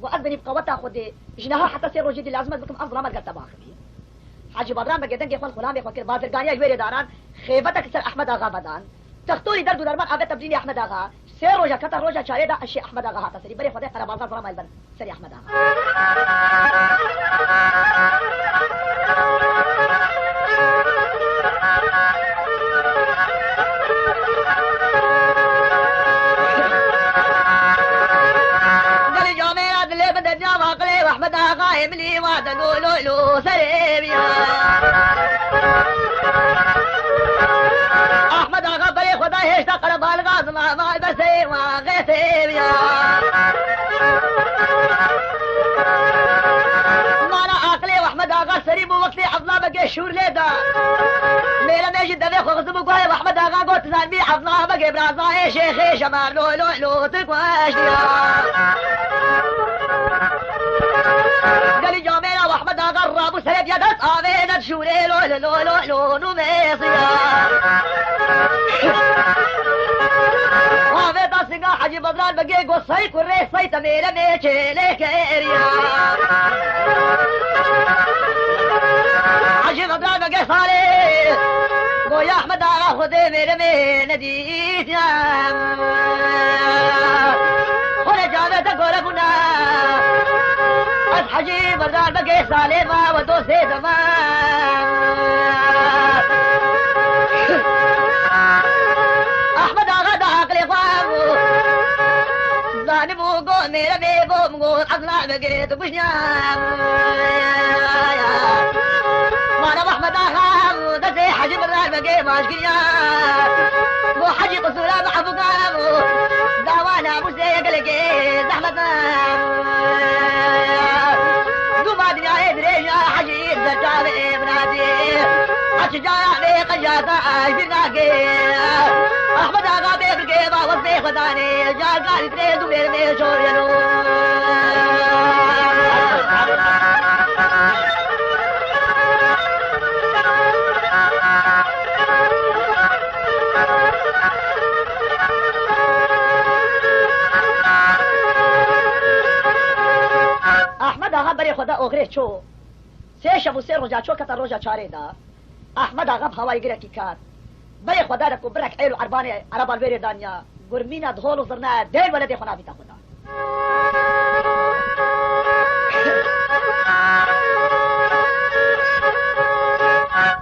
Got ez benî bi qeweta Xwedê, ji niha heta sê rojê dî lazim ez bikim ev zilama li gel te biaxivî. Hecî Bedran Begê dengê xwe li xulamê xwe kir, bazirganiya ji wê rê danan, xêbetek li ser Ehmed Axa vedan. Tixtorî derd û derman avête birînê Ehmed Axa. Sê roja kete roja çarê de eşê Ehmed Axa hate serî. Berê xwe dê qerebalga zilama li ber serê Ehmed Axa. Gelî camêra dilê bide cava qilê Ehmed Axayê Milî wa de lo lo lo serê viya. Ahmed Axa berê xwe da hêşta qerebalga zilama li ber serê wa xêsê viya. Mana aqilê Ahmed Axa serî bû wextê Evla Begê şûr lê da. Mêremê ji devê xwe xizim û guhê Ahmed Axa got, zanbî Evla Begê biraza ê şêxê Şemar lo lo lo tu kueştiya. Gelî camêra Ahmed Axa rabû serê diya dest avê net şûrê lo lo lo lo lo nû mêsiya. Avê da singa Hecî Bedran Begê got, say kurê say te mêremê çêlê keriya. Hecî Bedran Begê salê go ya Ahmed Axa Xwedê mêremê nedîtiya. Xwedê cavê te gore bûna. Ez Hecî Bedran Begê salê ma we dostê dema. Ahmed Axa da aqilê xwe bû. Zanibû go mêremê bo min got, Evla Begê tu kuştiya. Mana Ahmed Axa destê Hecî Bedran Begê baş kiriya. Bo Hecî qisûra bi efuka bo. Dawa namûsê gelekê zehmet e. Dûma dinyayê dirêj e, Hecî di ser çavê min hatî. Her çi cara vê qencata ez bîr nake. Ahmed Axa bê bilkê ma westê xwe danê. Car karî dirêj û mêrmê şoriyeno. Ahmed Axa berê xwe da oxirê ço. Sê şev û sê roja ço kete roja çarê de. Ahmed Axa bi hawayê girekî ket. Berê xwe da de ku birek eyl û erbanê ereba li wê rê daniya. Gurmîna di hol û zirna dêl weledê xwe navîta xwe da.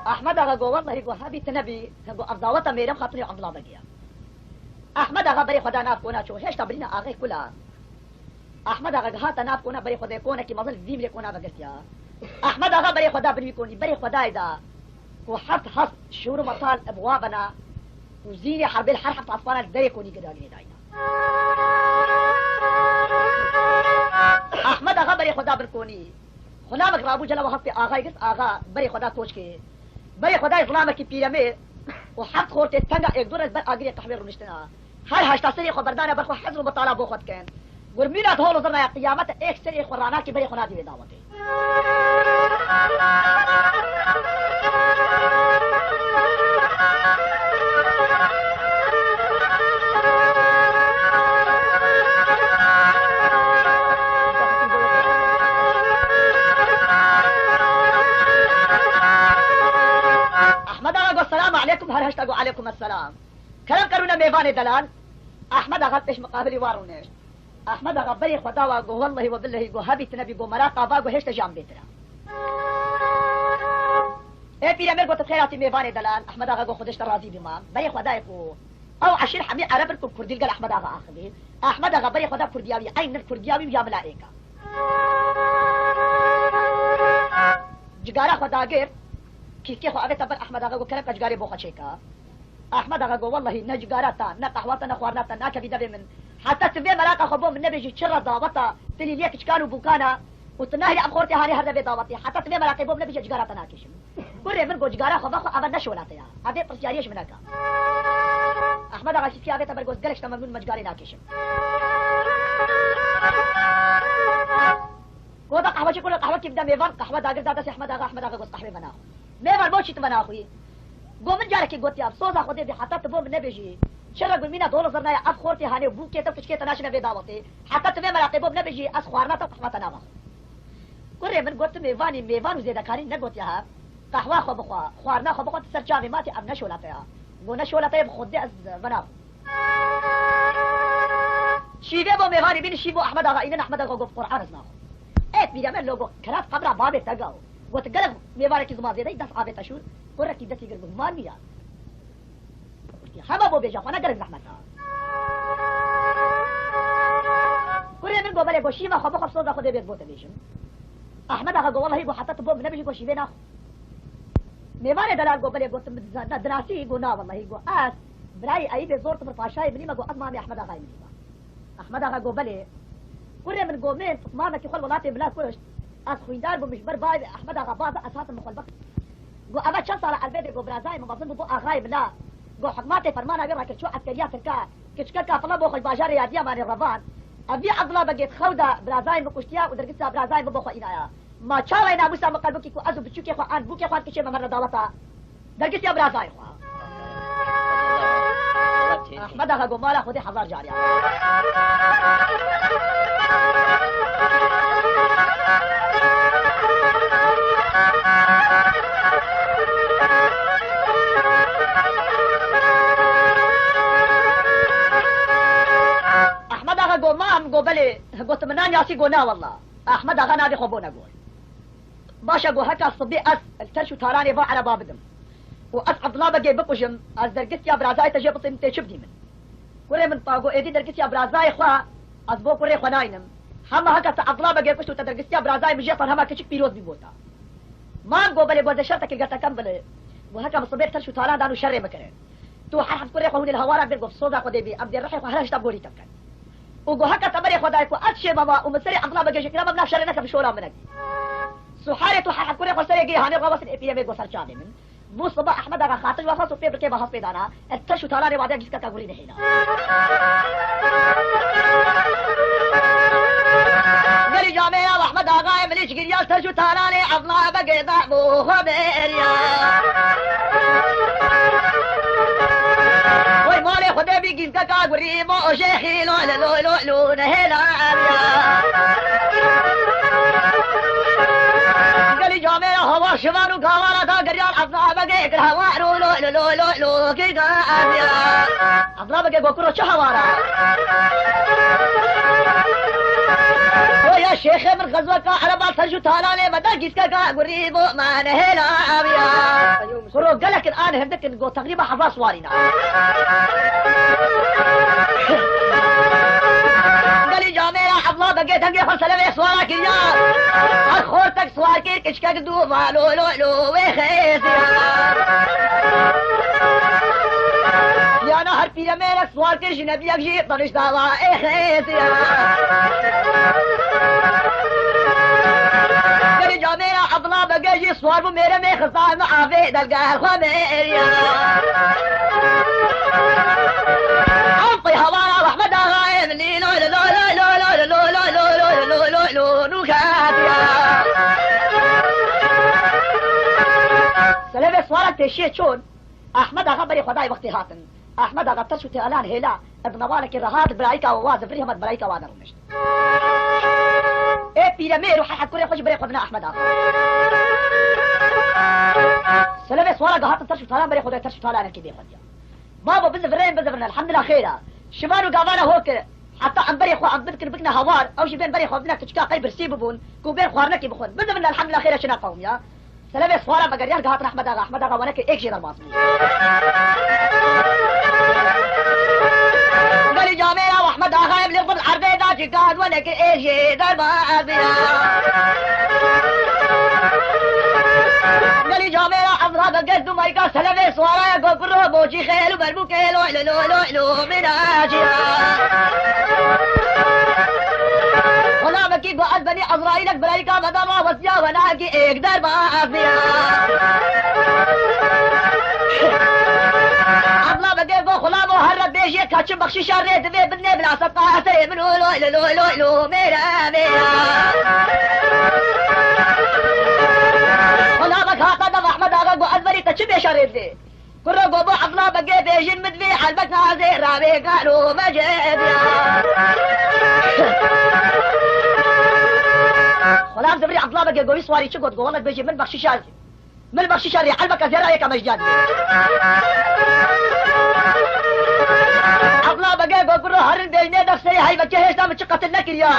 Ahmed Axa go, wellahî go hebî tu nebî, go ev daweta mêrem xatinê Evla Begê ya. Ahmed Axa berê xwe da nav kona çû, hêşta birîna axê kula. Ahmed Axa gihata nav kona berê xwe dê konekî mezin li vî mirê kona vegirtiya. Ahmed Axa berê xwe da bin wî konî, berê xwe dayê da. Ku heft hest şûr û metal bi wa bena û zînê herbê li her heft hespanan li derê konî gidanî dayna. Ahmed Axa berê xwe da bin konî. Xulamik rabû cela wa hestê axayê girt, axa berê xwe da koçkê. Berê xwe dayê zilamekî pîremê û heft xortê tenga êk du rez ber agirê qehwê rûniştina. Her heşta serê xwe berdane ber xwe hezr û mitala bo xwe dikin. Kurmîna di hol û zirnaya qiyamete êk serê xwe ranakî berê xwe nadî vê dawetê. Ehmed Axa got, "Selamu aleykum." Her heşta got, "Aleykum esselam." Kerem kerûne mêvanê delal. Ehmed Axa pêş miqabilî wan rûnişt. Ehmed Axa berê xwe da wa, got, "Wellehî we billehî," got, "hebî tu nebî," got, "meraqa va," got, "hêşta jî em bêtir e." Ê pîremêr got, "Xêr hatî mêvanê delal." Ehmed Axa got, "Xwedê ji te razî bî ma." Berê xwe dayê ku ew eşîr hemî ereb in ku kurdî li gel Ehmed Axa axivî. Ehmed Axa berê xwe da kurdiya wî, eyn nir kurdiya wî û ya milayêka. Cigara xwe dagir, kîskê xwe avête ber Ehmed Axa, got, "Kerem ke cigarê bo xwe çêka." Ehmed Axa got, "Wellehî ne cigara te, ne qehwa te, ne xwarina te nakevî devê min. Heta tu vê meraqa xwe bo min nebêjî çi re daweta, tu lîliyê kiçikan û bûkan e û tu nehêlî ev xortê hanê her devê dawetê. Heta tu vê meraqê bo min nebêjî cigara te nakêşim." Kurê min got, "Cigara xwe vexe, eve ne şola te ya. Evê pirsiyariyê ji min neke." Ehmed Axa kîskê avête ber, got, "Gelek ji te memnûn, me cigarê nakêşim." Got, "Da qehwe çi?" Kurê qehwe kî bide mêvan, qehwe dagir da destê Ehmed Axa, Ehmed Axa got, "Qehwê venaxwî." Mêvan, "Bo çi tu venaxwî?" Got, "Min carekî gotiya, soza Xwedê bî, heta tu bo min nebêjî çi re gulmîna dol û zirnaya ev xortê hanê û bûkê te û kiçikê te naçine vê dawetê. Heta tu vê meraqê bo min nebêjî, ez xwarina te û qehwa te navexwim." Kurê min got, "Tu mêvanî, mêvan û zêdekarî negotiya ha. Qehwa xwe bixwe, xwarina xwe bixwe, tu ser çavê matî, ev ne şola te ya." Got, "Ne şola te ye, bi Xwedê ez venaxwim." Şîvê bo mêvanî bînin, şîv bo Ehmed Axa înin, Ehmed Axa got, "Bi Qur'an ez naxwim." Ê pîremêr lo got, "Kera di qebra babê te gaw." Got, "Gelek mêvanekî ziman zêde yî, dest avête şûr." Kurekî destî gir got, "Hema niya." Hema bo bêje xwe ne gelek zehmet ha. Kurê min got, "Belê," got, "şîva xwe bixwe, soza Xwedê bê bo te bêjim." Ehmed Axa got, "Wellehî," got, "heta tu bo min nebêjî," got, "şîvê naxwim." Mêvanê delal got, "Belê," got, "Tu min diza-, na dinasî?" Got, "Na wellehî," got, "Ez birayê Eyûbê Zor Timir Paşayê min î me," got, "Ez mamê Ehmed Axayê min î me." Ehmed Axa got, "Belê." Kurê min got, "Min mamekî xwe li welatê min la kuşt. Ez xwîndar bûm, ji ber bayê Ehmed Axa Baza ez hatim min xwe li bextê." Got, "Eve çend sala Elbêdê," got, "birazayê min mezin bû, bû axayê min la." Got, "Hikmatê fermana wê rake çû eskeriya Tirka, kiçikeka file bo xwe ji bajarê Yadiyamanê revan. Evî Ebdullah Begê di xew de birazayê min kuştiya û dergisiya birazayê min bo xwe înaya. Ma çawa ye namûsa min qelbikî ku ez û biçûkê xwe an bûkê xwe an kişê me merne daweta dergisiya birazayê xwe?" Ehmed Axa got, "Mala Xwedê hezar carî." Ehmed Axa got, "Mam," got, "Gotiminanyasî?" Got, "Na wella." Ehmed Axa navê xwe bo negot. "Baş e," got, "heka sibê ez li Terş û Talanê va ereba bidim û ez Ebdullah Begê bikujim, ez dergisiya birazayê te jê bitînim, tê çi bidî min?" Kurê min pa got, "Êdî dergisiya birazayê xwe ez bo kurê xwe naynim. Hema heke te Ebdullah Begê kuşt û te dergisiya birazayê min jê xwar, hema kiçik pîroz bî bo te." Mam got, "Belê," got, "ez ê şertekê li gel te kem." "Belê." Got, "Heke min sibê Terş û Talan dan û şerê min kirin, tu her heft kurê xwe hûnê li hewara bêr," got, "soza Xwedê bî, em dê rihê xwe her heşta borî te bikin." Û got, "Heke te berê xwe dayê ku ez çême ma û min serê Ebdullah Begê jê kira, me nav şerê neke, bi şola min nekî." Suharê tu her heft kurê xwe serê gê hanê rawestin, ê pîrê me got, "Ser çavê min." Bû siba Ehmed Axa xatir ve xwest û pê bi rikê ve hespê dana, ez Terş û Talanê wadiya gîskeka gurî nehêla. Gelî camêra Ehmed Axayê min îş giriya, Terş û Talanê Ebdullah Begê da bû xwe bêriya. Oy malê Xwedê bî gîskeka gurî, bo şêxî lo lo lo lo lo nehêla. Gelî camêra hawar şivan û gavara da geriyan, Ebdullah Begê kir hawar û lo lo lo lo lo kir gaviya. Ebdullah Begê got, "Kuro çi hawara?" Got, "Ya şêxê min, xezweka ereba Terş û Talanê me da gîskeka gurî bo me nehêla aviya." Kuro gelek in, an hindik in, got, "Teqrîba hezar swarî ne." Gelî camêra Ebdullah Begê dengê xwe selevê swara kiriya. Her xortek swar kir, kiçkek dû va lo lo lo wê xêziya. Yana her pîremêrek swar kir, jinebiyek jî danişt dava ê xêziya. Gelî camêra Ebdullah Begê jî swar bû, mêremê xizan avê delgel xwe mêriya. Ew pey hawara Ehmed Axayê min î lo lo lo lo lo lo lo. Lo, lo, lo, nû xetiya. Selevê Swarak pêşiyê çûn, Ahmed Axa berê xwe dayê wextê hatin. Ahmed Axa ters û telan hêla, bi newalekî rehat birayîka wa zivirî hema birayîka wa de rûnişt. Ê pîremêr û hehe kurê xwe jî berê xwe dine Ahmed Axa. Selevê Swarak hatin ters û telan berê xwe dayê ters û telanekî bê xwe diya. Babo, bizivirên, bizivirin, elhamdulillah xêr e. Şivan û gavana hok e. Heta em berê xwe em bidikin, bikine hawar, ew jî bên berê xwe bidine kiçika qey birsî bibûn, ku bên xwarinekî bixwin. Bizivirin, elhamdulillah xêr e, çi ne qewm ya. Selevê Swara vegeriyan, gihatin Ehmed Axa. Ehmed Axa wenekê êk jê derbas bû. Gelî camêra Ehmed Axa em lê xwe erdê da çi gat wenekê êk jê derbas bû. Gelî camêra Abdullah Begê du mayka Selevê Swara ya go kuro boçî xêl û berbûkê lo lo lo lo lo mîna jî. Xula Bekî go ez benî Ezraîlek birayîka me da rawestiya wenakî êk derbas bîya. Abdullah Begê go xula bo her re bêjê ka çi bexşîşa rê divê bidinê bila sedqa eserê min û lo lo lo lo lo mêre vê ya. Xula Beg hata dev Ehmed Axa go ez berî te çi bêşa rê divê? Kuro go bo Abdullah Begê bêjin min divê helbet nazê ravê galo mecê diya. Xulam zivirî Abdullah Begê go wî Swarî çi got? Go wele bêjî min bexşîşa, min bexşîşa rê helbeka zêra yeka mecdiya dibê. Abdullah Begê go kuro herin bêjnê def serê heyvekê hêşta min çi qetil nekiriya.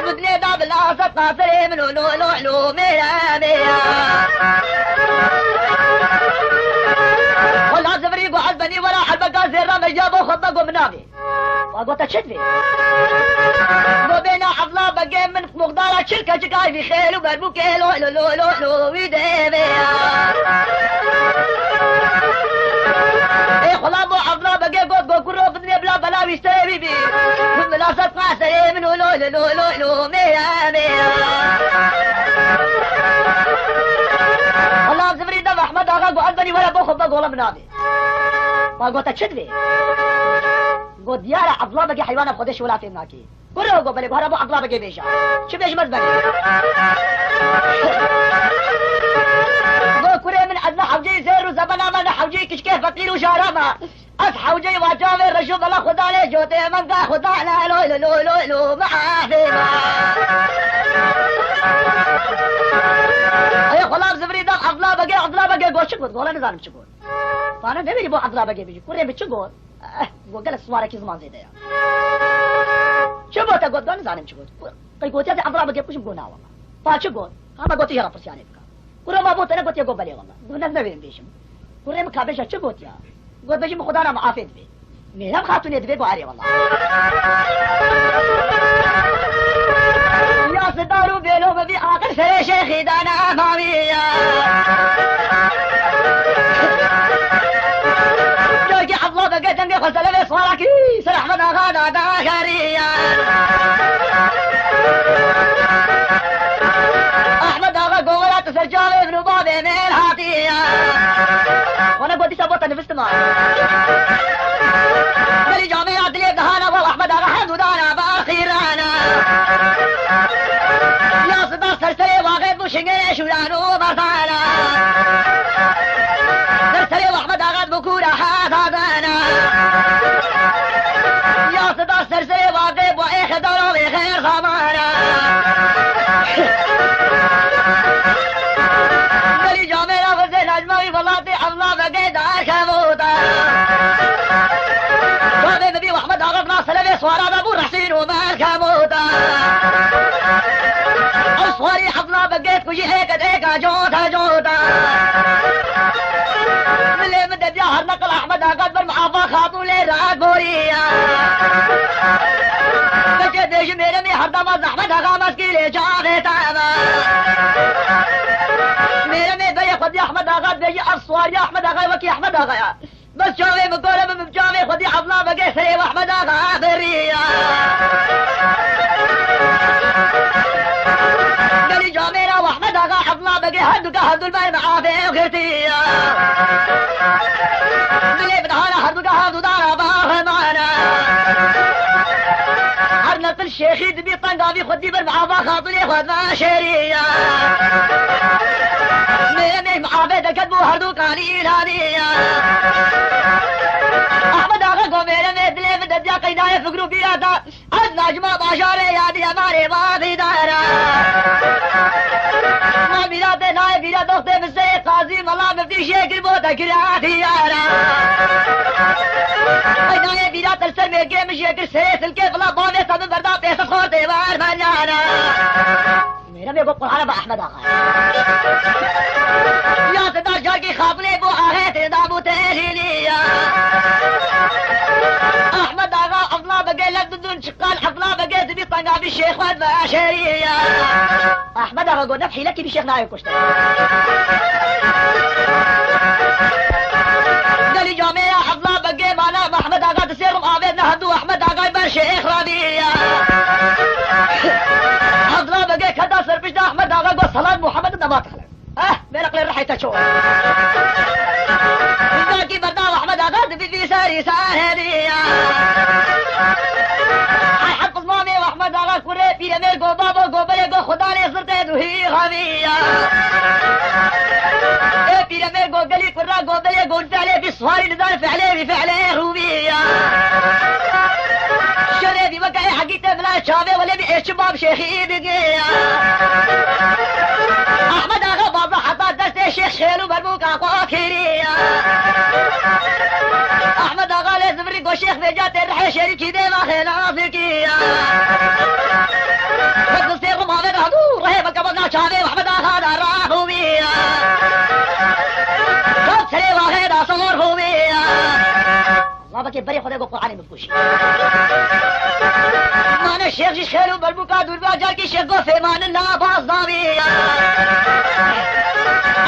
Min nê da bila sedqa serê min û lo lo lo mêre mêya. Wela zivirî go ez benî wela helbeka zêra mecdiya bo xwe be go min navê. Wa gote çi divê? Go bêna Evla Begê min muxdara çil keçik ay vî xêl û berbûkê lo lo lo lo lo wî devê ya. Ê xulam bo Evla Begê got go kuro bidinê bila bela wî serê wî bî. Min bila sedqa serê min û lo lo lo lo lo mêya mêya. Xulam zivirî dev Ehmed Axa go ez benî were bo xwe be gola min navê. Ma gote çi divê? Got diyar e Evla Begê heywana bi xwe dê şola fêm nakê. Kuro go belê go here bo Evla Begê bêje. Çi bêjim ez benê? Go kurê min ez ne hewceyî zêr û zebena me ne hewceyî kiçkê feqîr û jara me. Ez hewceyî wa cavê rejo bela xwe danê cotê menga xwe dane lo lo lo lo lo me afê me. Ey xulam zivirî da Evla Begê, Evla Begê go çi got? Go wele nizanim çi got. Fana deverî bo Evla Begê bijî. Kurê min çi got? Eh, got gelek siwarekî ziman zêde ya. Çi got te got? Ben nizanim çi got. Ku-, qey gotiya te Evla Begê kujim got na wala. Pa çi got? Hama gotiye ra pirsiyanê bika. Kurê ma bo te ne gotiye got belê wala. Got ne nevêrim bêjim. Kurê min ka bêje çi got ya? Got bêjim xudana min afê dibê. Mêrem Xatûnê divê go erê wela. Ya sidar û bêlo bibî aqil serê şêxî dana mawiya. Cokî Evla Begê dengê xwe selevê siwara kirî ser Ehmed Axa da daxeriya. Ehmed Axa govera tu ser çavê min û bavê mêr hatiya. Wana gotî se bo te nivîstima. Gelî camêra dilê dihana wa Ehmed Axa hemdû dana bar xîrana. Ya sida ser serê waxê bû şingê şûran û merdana. Ser serê wa Ehmed Axa bû kûra hata dana. Ya sida ser serê waxê bû êxe dara wê xêr zamana. Gelî camêra xwe zê najma wî welatê Evla Begê dar kevota. Çavê bibî Ehmed Axa bila selevê siwara da bû rehsîn û merkemota. Ew siwarî Evla Begê ku jî êket êka cota cota. Milê min de diya her neqil Ehmed Axa ber min afa Xatûn lê rahat boriya. Pekê bêjim mêremê her dema Ehmed Axa meskî lê çavê tava. Mêremê berê xwe diya Ehmed Axa dibêjî ev siwarî Ehmed Axa wekî Ehmed Axa ya. Bes çavê min gore bibim çavê xwedî Evla Begê serê Ehmed Axa biriya. Gelî camêra Ehmed Axa Evla Begê her du ka hevdû li ber min afê girtiya. Dilê min hana her du ka hevdû dara baxmana. Her ne Şêxî dibî tenga vî xwedî ber miava xatunê xwe dibe şêrî ya. Mêremê miavê deket bo herdu kanî naniya. Ahmed Axa go mêremê dilê min dediya qeynayê fikr û bîra da. Ez najima bajarê ya diye marê ma dîdara. Ma bîra te nayê bîra doxtê min seyê qazî mala min vî jê kir bo te kira diyara. Ay nayê bîra te li ser mêrgê min jê kir serê silkê vila bavê te min berda pêsed xortê wer meryana. Mêremê got Qur'ana be Ahmed Axa. Ya te dar carkî xabilê bo axê tê da bo te elînî ya. Ahmed Axa abla begê lek didun çiqal abla begê dibî tenga bî şêx xwe be şêrî ya. Ahmed Axa got ne hîlekî bî şêx nayê kuştin. Gelî camêra abla begê mana Ahmed Axa di sêrim avê ne hevdu Ahmed Axay ber şêx radî ya. Abla begê keta ser pişta Ahmed Axa got salat Muhammed nema tixle. Eh, mêreqlê rihê te ço. Zakî berda Ahmed Axa dibî vî serî ser hêdî ya. Ay hep zimamê Ahmed Axa kurê pîremê go babo go belê go xudanê zirtê duhî xaviya. Ê pîremê go gelî kurra go belê go felê vî suwarî nizar felê vî felê rûviya. Şerê vî weke ê hegî te bila çavê welê vî ê çi bab şêxî digiya. Ahmed Axa baza heta destê şêx şêl û bermûka xwe kiriya. Ahmed Axa lê zivirî go şêx vêca tê rihê şêrî kî dê vaxê nazikiya. Wek sê rum avê da dû rihê veke bana çavê Ahmed Axa da raxûmiya. Top serê vaxê da sor xûmiya. Lavekê berê Xwedê got Qur'anê min bikujî. Mane şêx jî xêl û bermûka dûr ba carkî şêx got fêmanin na baz daviya.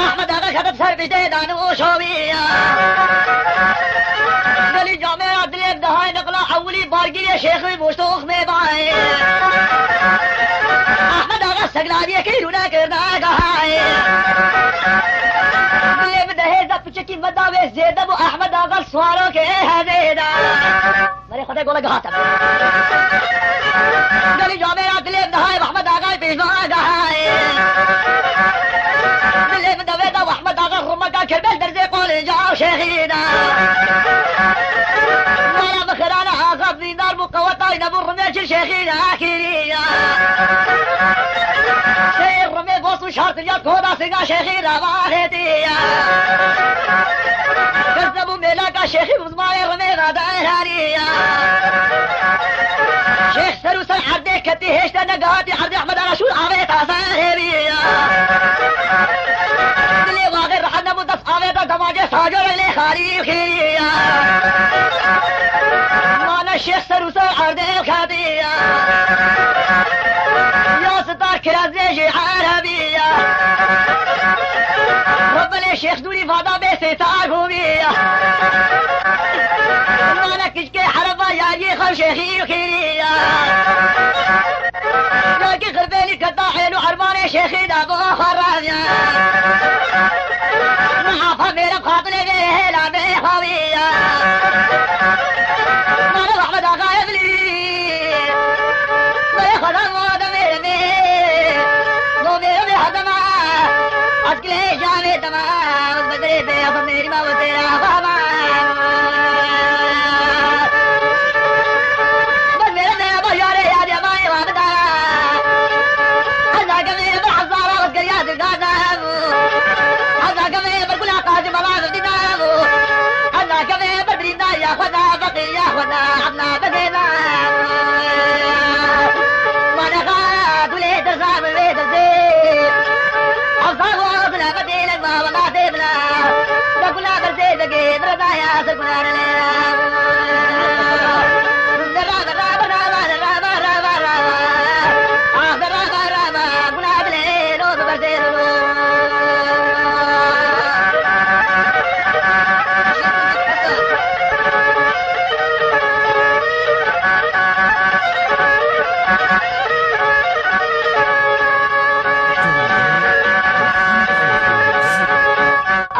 Ahmed Axa xetet ser piştê dan û şoviya. Gelî camêra dilê dihay niqla ewilî bargirê şêxî boştox mê bayê. Ahmed Axa seglariyê key rûne kirna gahayê. Dilê min de hêza piçekî me da wê zêde bû Ahmed Axa li Suwarokê hevê da. Berê Xwedê gole gihate. Gelî camêra dilê min dihayê Ahmed Axayê pêşva gehayê. Dilê min devê da Ahmed Axa rumeka kerbel derzê qolê ca şêxî da. Mala min xirana Axa dîndar bû qewetay nebû rumê çi şêxî da kiriya. Seyr rumê bos û şartiriya koda sêga şêxî da baxêtiya. Kes nebû mêlaka şêxî Malê rimê ve derheriya. Şêx ser û ser erdê ketî hêşte negihatî erdê Ehmed Axa şûr avê taze hêviya. Dilê waxê rehet nebû dest avê de demacê saco reglê xalî û xêriya. Mane şêx ser û ser erdê ketiya. Ya sitar kirazê jî erebiya. Rebelê şêx dûrî vada bê sêtar bûmiya. Mane Kê hereba yariyê xew şêxî û xêrî ya. Yakî xirbêlî keta hêl û ermanê şêxî da bo xwe raviya. Niha xwe mêrem xatinê vê hêla bê xawî ya. Mane Ehmed Axa Evlî. Bê xwe da bo de mêremê. Bo mêremê hedema. Askilê canê dema.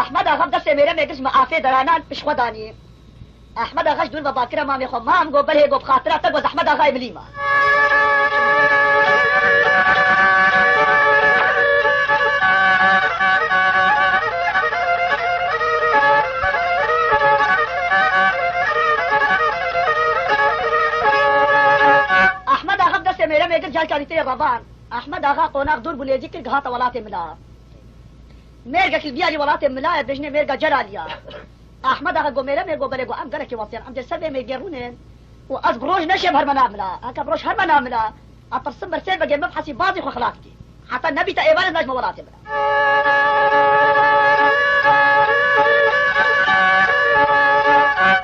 Bas bas Ehmed Axa destê mêremê girs me afê deranan piş xwe danî. Ehmed Axa ji dûr ve bakire mamê xwe, mam go belê go bi xatira te go Ehmed Axayê milî ma. Karî tê revan, Ahmed Axa qonax dûr bû, nêzîk kir, gihata welatê mila. Mêrgekî biyarî welatê mila ye, bêjinê mêrga Celaliya. Ahmed Axa go mêremê, go belê, go em gelekî westiyan, em dê ser vê mêrgê rûnên û ez bi roj neşêm herme nav mila. Heke bi roj herme nav mila, ez tirsim ber sêr vegê min hesî bazî xwe xilas kî. Heta nebîte êvarê naçme welatê mila.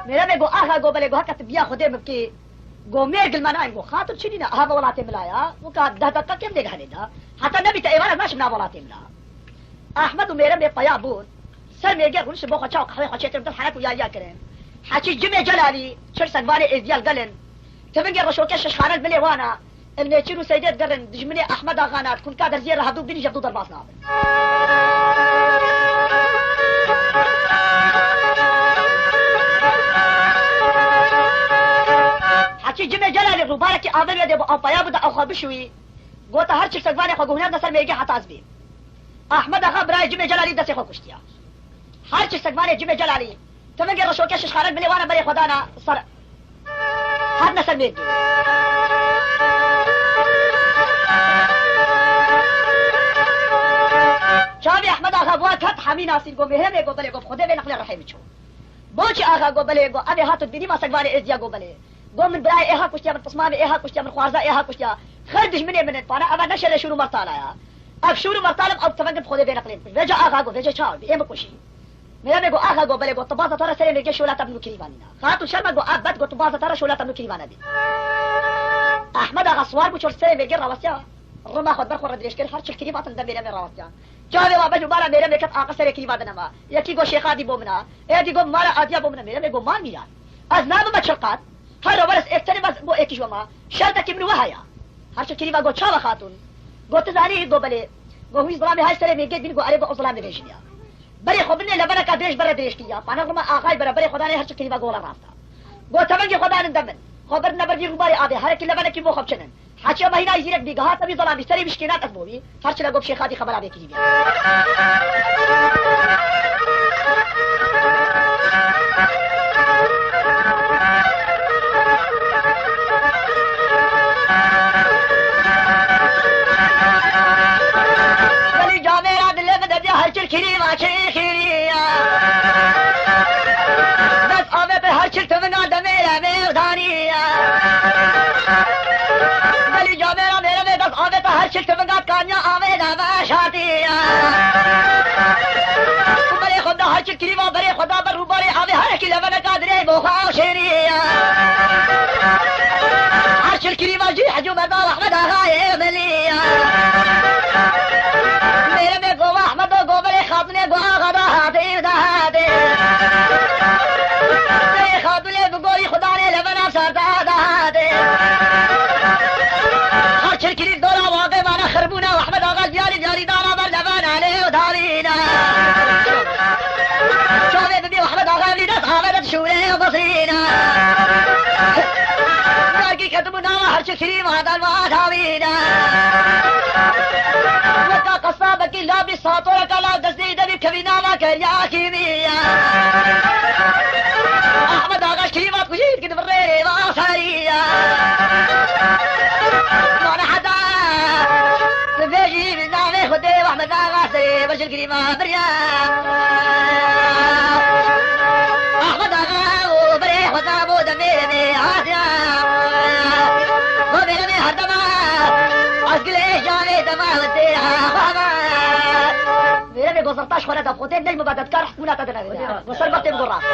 Mêremê go axa, go belê, go heke tu biya Xwedê min bikî. Go mêr gilmenayên, go xatir çi nîne, aha ve welatê mila ya. Weka deh deqa kêm nêgehene da. Heta nebîte êvar ez naşim nav welatê mila. Ahmed û mêremê peya bûn. Ser mêrgê rûniştin bo xwe çaw qehwê xwe çêkirin, dil heret û yariya kirin. Heçî Cimê Celalî, çil segvanê êzdiya li gel in. Tivingê reşokê şişxane li milê wan a. Li nêçîr û seydê digirin, dijminê Ahmed Axan a, kunka derziyê re hevdû bînin ji hevdû derbas nabin. Heçî Cimê Celalî rûbarekî avê wê dê bo ew peya bide ew xwe bişûyî. Gote her çil segvanê xwe guhnar de ser mêrgê heta ez bêm. Ahmed Axa birayê Cimê Celalî destê xwe kuştiya. Her çil segvanê Cimê Celalî. Tivingê reşokê şişxane li milê wan a, berê xwe dana ser. Hatine ser mêrgê. Çavê Ahmed Axa bi wan ket, hemî nasîn, go mêremê, go belê, go bi Xwedê vê neqlê rihê min çû. Boçî axa, go belê, go evê hat û dibînî ma segvanê êzdiya, go belê. Go min birayê êha kuştiya, min pismamê êha kuştiya, min xwarza êha kuştiya. Xêr dijminê min in, pana eva ne şerê şûr û mertala ya. Ev şûr û mertal in, ew tivingin bi Xwedê vê neqlê min kuş. Vêca axa, go vêca çawa bî, ê min kuşî. Mêremê go axa, go belê, go tu baza te re serê mêrgê şola te bin û kirîva nîna. Xatûn şerme, go ev bed, go tu baza te re şola te bin û kirîva nebî. Ahmed Axa siwar bû, çor serê mêrgê rawestiya. Rima xwe ber xwe re dirêj kir, her çil kirîva hatin de mêremê rawestiya. Çavê wa bej û mala mêremê ket, aqil serê kirîva de nema. Yekî go şêxa dî bo min a. Ê dî go mala adiya bo min a. Mêremê go mal mîran. Ez nabime çil qat. Her re weres êk tenê bes bo êkî ji we ma. Şertekî min û we heye. Her çil kirîva go çawa xatûn? Go tu zanî? Go belê. Go hûn zilamê hay serê mêrgê dibîn, go erê, go ew zilamê vê jinê ya. Berê xwe binê leveneka dirêj bere dirêj kiriya. Pana rima axay bere, berê xwe danê her çil kirîva go wela rast a. Go tevengê xwe danin de min. Xwe birdine ber vî rûbarê avê, herekî levenekî bo xwe biçinin. Heçî ema hîna zîrek bî, gihate vî zelamî, serê wî şikênat ez bo wî. Her çila go bi şêxadî xebera vê kirî bî. Gelî camêra dilê min de diya her çil kirî va çê xêrî ya. Dest avê te her çil tivinga demê re mêrdanî ya. Gelî camêra mêremê dest avê te her çil tivinga kanya avê de veşartî ya. Berê xwe da her çil kirîva, berê xwe da ber rûbarê avê herekî leveneka dirê bo xwe şêrî ya. Her çil kirîva jî hecû merda Ahmed Axayê milî ya. Mêremê go Ahmedo, go berê xatinê go axa da hatê da hatê. Berê xatinê bi gorî xudanê levena ser da da hatê. Her çil kirîv dora waqê vana xirbûna Ahmed Axa diyarî diyarî dana ber levena lê û darîna. Çavê bibî Ahmed Axa vî dest avê de şûrê û basîna. Yargî ketibû nava her çil kirîva derva dawîna. Weka qesabekî labî satoreka lav destê devî kevî nava keriya kîmî ya. Ahmed Axa şirîvat kujî dikin bi rêrê va sarî ya. Mane heta dibêjî bi navê Xwedê Ahmed Axa serê berjil girîva biriya. Ahmed Axa û berê xwe da bo demê demê hatiya. Bo bêremê her dema ez gilê canê dema wetê ha xwe. Mêremê go zertaş xwe neda, Xwedê ney mibedetkar hikûna te dinevîne. Go ser bextê min go rast.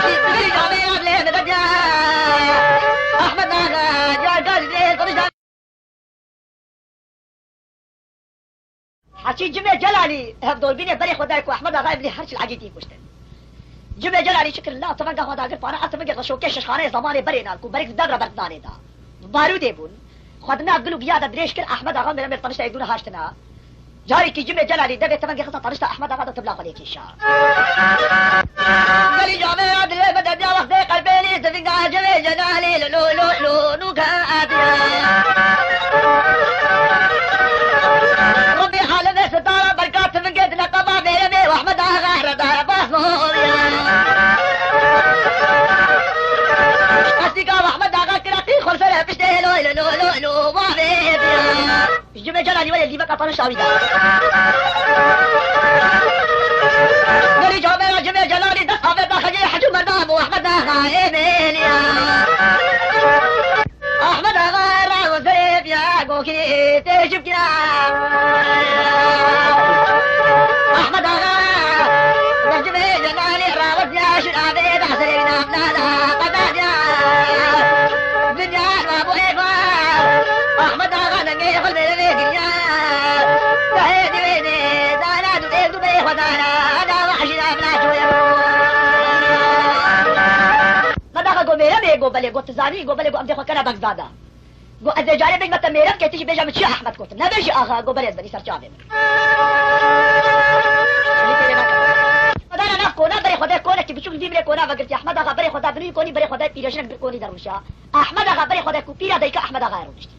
Ji bilî camê ya lê medet ya. Ahmed Axa, ya gaz lê tanış da. Heçî Cimê Celalî hevdorbînê berê xwe dayê ku Ahmed Axa Evlî her çil egîtî kuştin. Cimê Celalî çi kir, la tevenge xwe dagir pana, ev tevenge reşokê şişxaneyê zemanê berê nal ku berek di dev re berdanê da. Barûdê bûn. Xwe di nav gil û giya de dirêj kir, Ahmed Axa mêremê tanişta êk dû ne haştina. Carekî Cimê Celalî devê tevengê xista tanişta Ahmed Axa de tibla xwe lê kêşa. Gelî camê ya dilê min de diya wextê qelbêlî divinga Cimê Celalî lo lo lo lo nûka adiya. Rûbî alemê sitara berka tivingê dineqeba mêremê Ahmed Axa re dara basmo ya. Qestîka Ahmed Axa kira qî xwe ser piştê lo lo lo lo. Celalî were lîveka tanişa wî da. Gelî camêra civê Celalî dest avê da xecê hecû merda bû Ehmed Axa ê mêliya. Ehmed Axa ra wezirê biya gokî têjib kira. Ehmed Axa bercivê Celalî ra wezya şir avê da serê wî navna da qedadiya. Dinya ma bû êvar. Ahmed Axa dengê xwe lêve giriya. Dehê divê dê, dana du êk du bê xwe dana, da vahşî da bila çûye. Ahmed Axa go mêremê, go belê, go tu zanî, go belê, go em dê xwe kena Begzada. Go ez ê carê bêjme te mêrem ke tu jî bêje min çi Ahmed got. Nebêjî axa, go belê ez benî ser çavê min. Xwedana nav kona berê xwe de konekî biçûk li vî milê kona vegirtî. Ahmed Axa berê xwe de binî konî, berê xwe de pîrejinekî bir konî de rûşa. Ahmed Axa berê xwe de ku pîra dayika Ahmed Axayê rûniştî.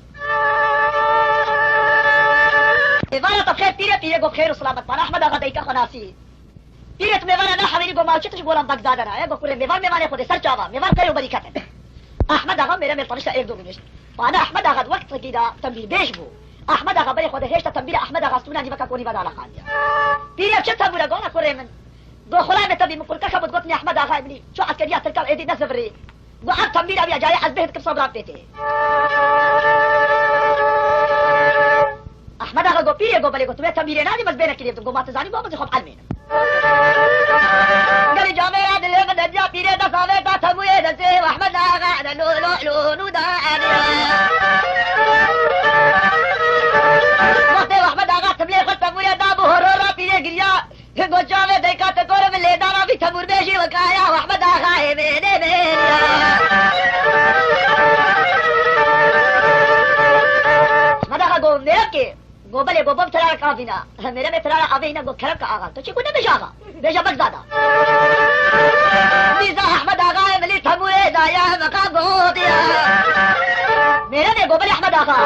Êvara te bi xêr pîrê, pîrê go bi xêr û silamet. Bana Ahmed Axa dayika xwe nasî. Pîrê tu mêvana nahewînî go ma çi tişt golan Begzada na. E go kurê mêvan mêvanê Xwedê ser çava. Mêvan xêr û berîket in. Ahmed Axa mêremê tanişta êk du rûnişt. Bana Ahmed Axa di wextekî de tembîrbêj bû. Ahmed Axa berê xwe de hêşta tembîra Ahmed Axa stûna nîveka konî ve dalaxandiya. Pîrê çi tembûra gona kurê min. Go xulamê te bî min qurke xebût gotnî Ahmed Axayê minî. Ço eskeriya tirka êdî ne zivirî. Go ev tembîra wî ya carê ez bêhn dikim sabran pê tê. Ahmed Axa go pîrê go belê go tu wê tembîrê nadî ez bêne kirê bidim. Go ma tu zanî go ez ê xwe bielmênim. Gelî camêra dilê min dediya pîrê dest avê da temûyê destê Ahmed Axa de lo lo lo nû da aniya. Wextê Ahmed Axa timlê xwe temûyê da bû horo ra pîrê giriya. Go çavê dayika te kore min lêdana vî temûrbêjî wekaya Ahmed Axayê mêrê mêrê. Ahmed Axa go mêremkê, go belê, go bim tirarek avîna. Mêremê tirara avê îna go keremke axa. Tu çi go nebêje axa. Bêje Begzada. Mîza Ahmed Axayê milî temûrê daye meqa gotiya. Mêremê go belê Ahmed Axa.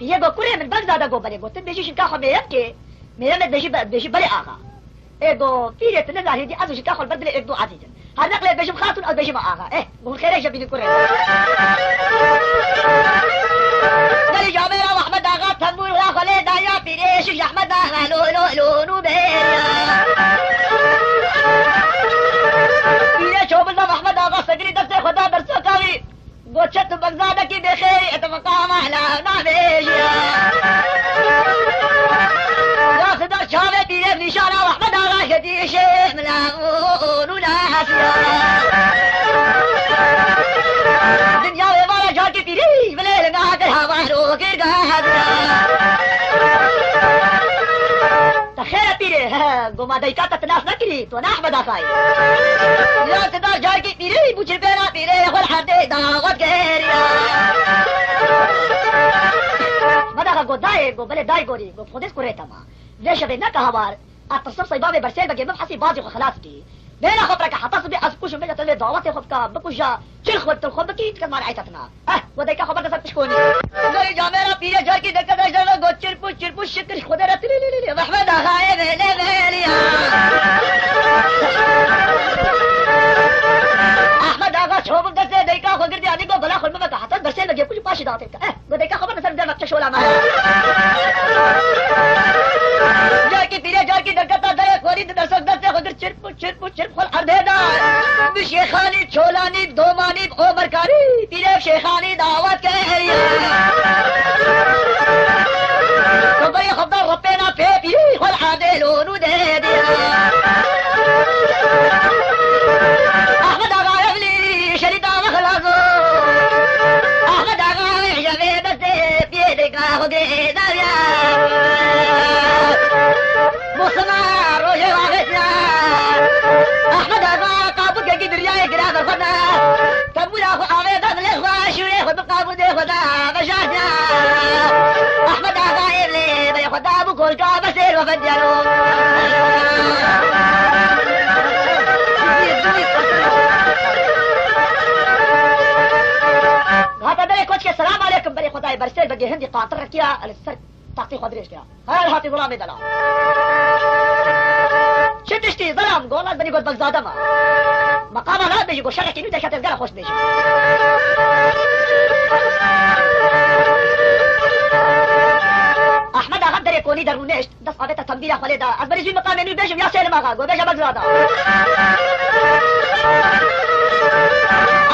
Pîrê go kurê min Begzada go belê go. Tu bêjî jinka xwe mêremkê. Mêremê dibêjî be-, dibêjî belê axa. Ê go pîrê tu nizanî dî ez û jinka xwe li ber dilê êk du ezîz in. Her neqlê dibêjim xatûn ez dibêjim axa. Eh, go hûn xêrê jebînî kurê. Gelî camêra Ahmed Axa tembûr ra xwe lê daya pîrê şik ji Ahmed Axa lo lo lo nû bêriya. Pîrê çobizda Ahmed Axa segirî destê xwe da bersoka wî. Go çet û Begzadekî bêxêrî, et meqama hela nabêjiya. Ya sidar çavê pîrê nîşana Ahmed Axa ketî şê mila û nû nasiya. Dinya wê vara carkî pîrî bilê linga kir havar û kir gaziya. Te xêr e pîrê, he, go ma dayika te tu nas nekirî, tu ne Ahmed Axayî. Ya sidar carkî pîrê, bû çirpêna pîrê, xwe li erdê dawet kiriya. Ahmed Axa go dayê, go belê dayê gorî, go bi Xwedê kurê te ma. Vê şevê neke hawar, ez tirsim Seybabê Bersêl Begê min hesî bazî xwe xilas kî. Bêhna xwe bireke heta sibê ez bikujim, bêje te lê dawetê xwe bika, bikuja, çil xwe, til xwe bikî, tu kes mane eyta tuna. Eh, we dayika xwe berde ser pişkonî. Dorê camêra pîrê carkî deke de jeve got çirpû çirpû şikir Xwedê re tilî lî lî lî. Mehmed Axayê vêlê vêliya. Ahmed Axa çobû destê dayika xwe girtî anî got bila xwe biveke heta Bersêl Begê kuj paşî datê bike. Eh, got dayika xwe berde ser derve bike şola me. Carkî pîrê carkî derketa derê xorî di dersok destê xwe girt çirp û çirp û çirp xwe li erdê da. Bi şêxanî, çolanî, domanî, omerkarî, pîrê şêxanî dawet kiriye. Xwedayê xwe da repêna pê pîrî xwe li erdê lo nû dê diye. Ahmed Axa evlî şerî da ve xilas o. Ahmed Axa ve jevê destê piyê deka xwe girê dawiya. Mosima rojê axêtiya. Ahmed Axa qabûkekî diryayê gira berxwe da. Tembûra xwe avê da dilê xwe, şûrê xwe bi qabûdê xwe da vejartiya. Ahmed Axa êvlê berê xwe da bû kolka besêr we fendiyaro. Hata berê koçke selam aleyküm berê xwe dayê bersêr begê hindî qantir rekiya li ser taxtê xwe dirêj kira. Her hatî zilamê delal. Çi tiştî zilam, got, ez benî got Begzade me. Meqama nadibêjî, got şerekî nû derkete, ez gera xweş dibêjim. Konî de rûnişt, dest avête tembîra xwe lê da. Ez berî zû miqamê nû bêjim ya Sêlim Axa, go bêje Begzada.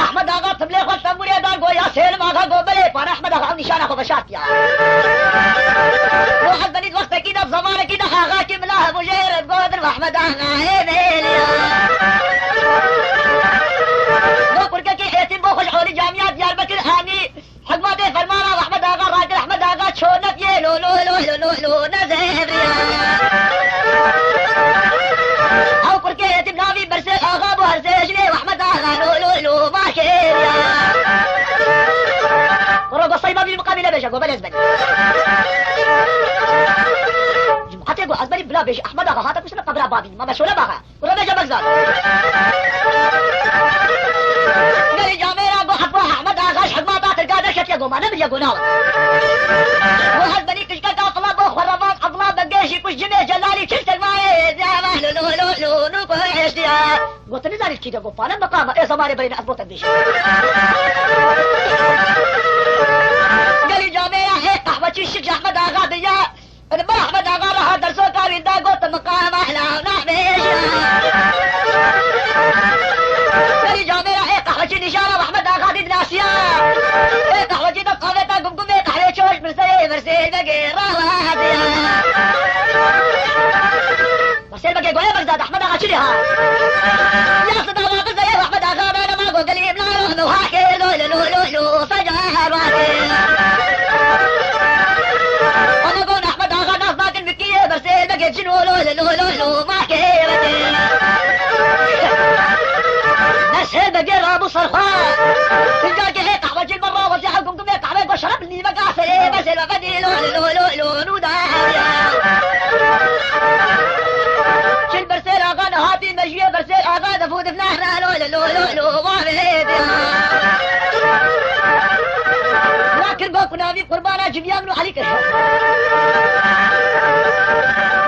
Ahmed Axa tiblê xwe tembûrê da, go ya Sêlim Axa, go belê, pane Ahmed Axa ew nîşana xwe veşartiya. Go ez benî wextekî de, zemanekî de axakî mila hebû jê re gotin Ahmed Axa ê mêliya. Go kurkekî hêtîn bo xwe ji holî camiya Diyarbekir anî. Hikmetê fermana Ahmed Axa rakir, Ahmed Axa çor nefiyê lo lo lo lo lo lo nezevriya. Ew kurkê yetim navî Bersêl Axa bû, her sê jinê Ahmed Axa lo lo lo makêriya. Kuro go sey babî miqamî nebêje, go belê ez benî. Cum'etê go ez benî bila bêjî Ahmed Axa hate kuştina qebra babî, ma meşole baxa. Kuro bêje Begzad. Gelî camêra go Hebo Ahmed Axa ji hikmata Tirka derketiye, go ma nemiriye, go nawe. Go ez benî kişkeka fila bo xwe revan Abdullah Begê jî kuş cimê Celalî çil sermayê ziyava lo lo lo lo nû ku eştiya. Go tu nizanî kî de go pane miqama ê zemanê berîne ez bo te bêjim. Gelî camêra ê qehweçî şik ji Ahmed Axa diya. Li ber Ahmed Axa re hat dersoka wî da got, miqama helaw nabêje. Berî camêra ê qehwecî nîşana Ahmed Axa dît nasiya. Ê qehwecî dest avêta gumgumê qehwê çoş, Berserê, Berserê begê rawadiya. Berserê begê goya Begzad, Ahmed Axa çi lê ha? Ya Sida wa Berserê Ahmed Axa bena ma go gelî mla ro no ha kê lo lo lo lo lo. Ama gon Ahmed Axa nas nakin Mikiye Berserê begê cin o lo lo lo lo lo ma kê vete. Berserê begê rabû serxwe. Inca ke hê qehwecî ber rawetiya gumgumê qehwê go şerep nîve gaserê Berserê ve vedî lo lo lo lo nû da ya. Çil Berserê Axa nehatî mejiyê Berserê Axa defû difnehre lo lo lo lo lo. Lakin ba kunavî qurbana Cibyan û Elî kir.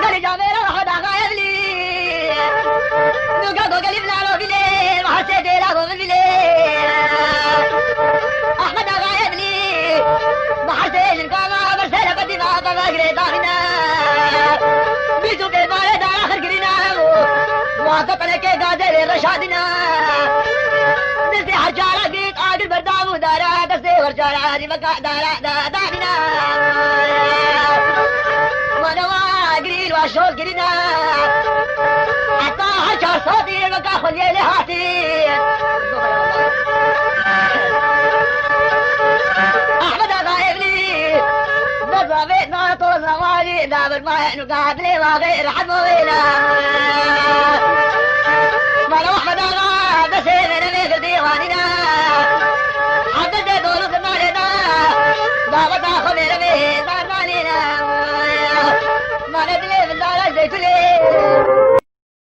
Gelê camêra Ahmed Axa Evlî. Nuga gogelî vilalo vilê, maharsê dêla go vilê. Ahmed Axa Evlî. Maharsê jin kama Berserê bedî ma baba girê davîna. Bît û bêbarê dara xir girîna. Muhabbet pelekê gazê lê reşadîna. Destê her cara gît agir berdam û dara, destê her cara rîveka dara da davîna. Manawa girîn wa şol girîna. Heta her çar sodî rîveka xweliyê lê hatî. Ahmed Axa Evlî. Bezavê na to zamanî da bermayê nuga dilê wa xêr hemo wêla.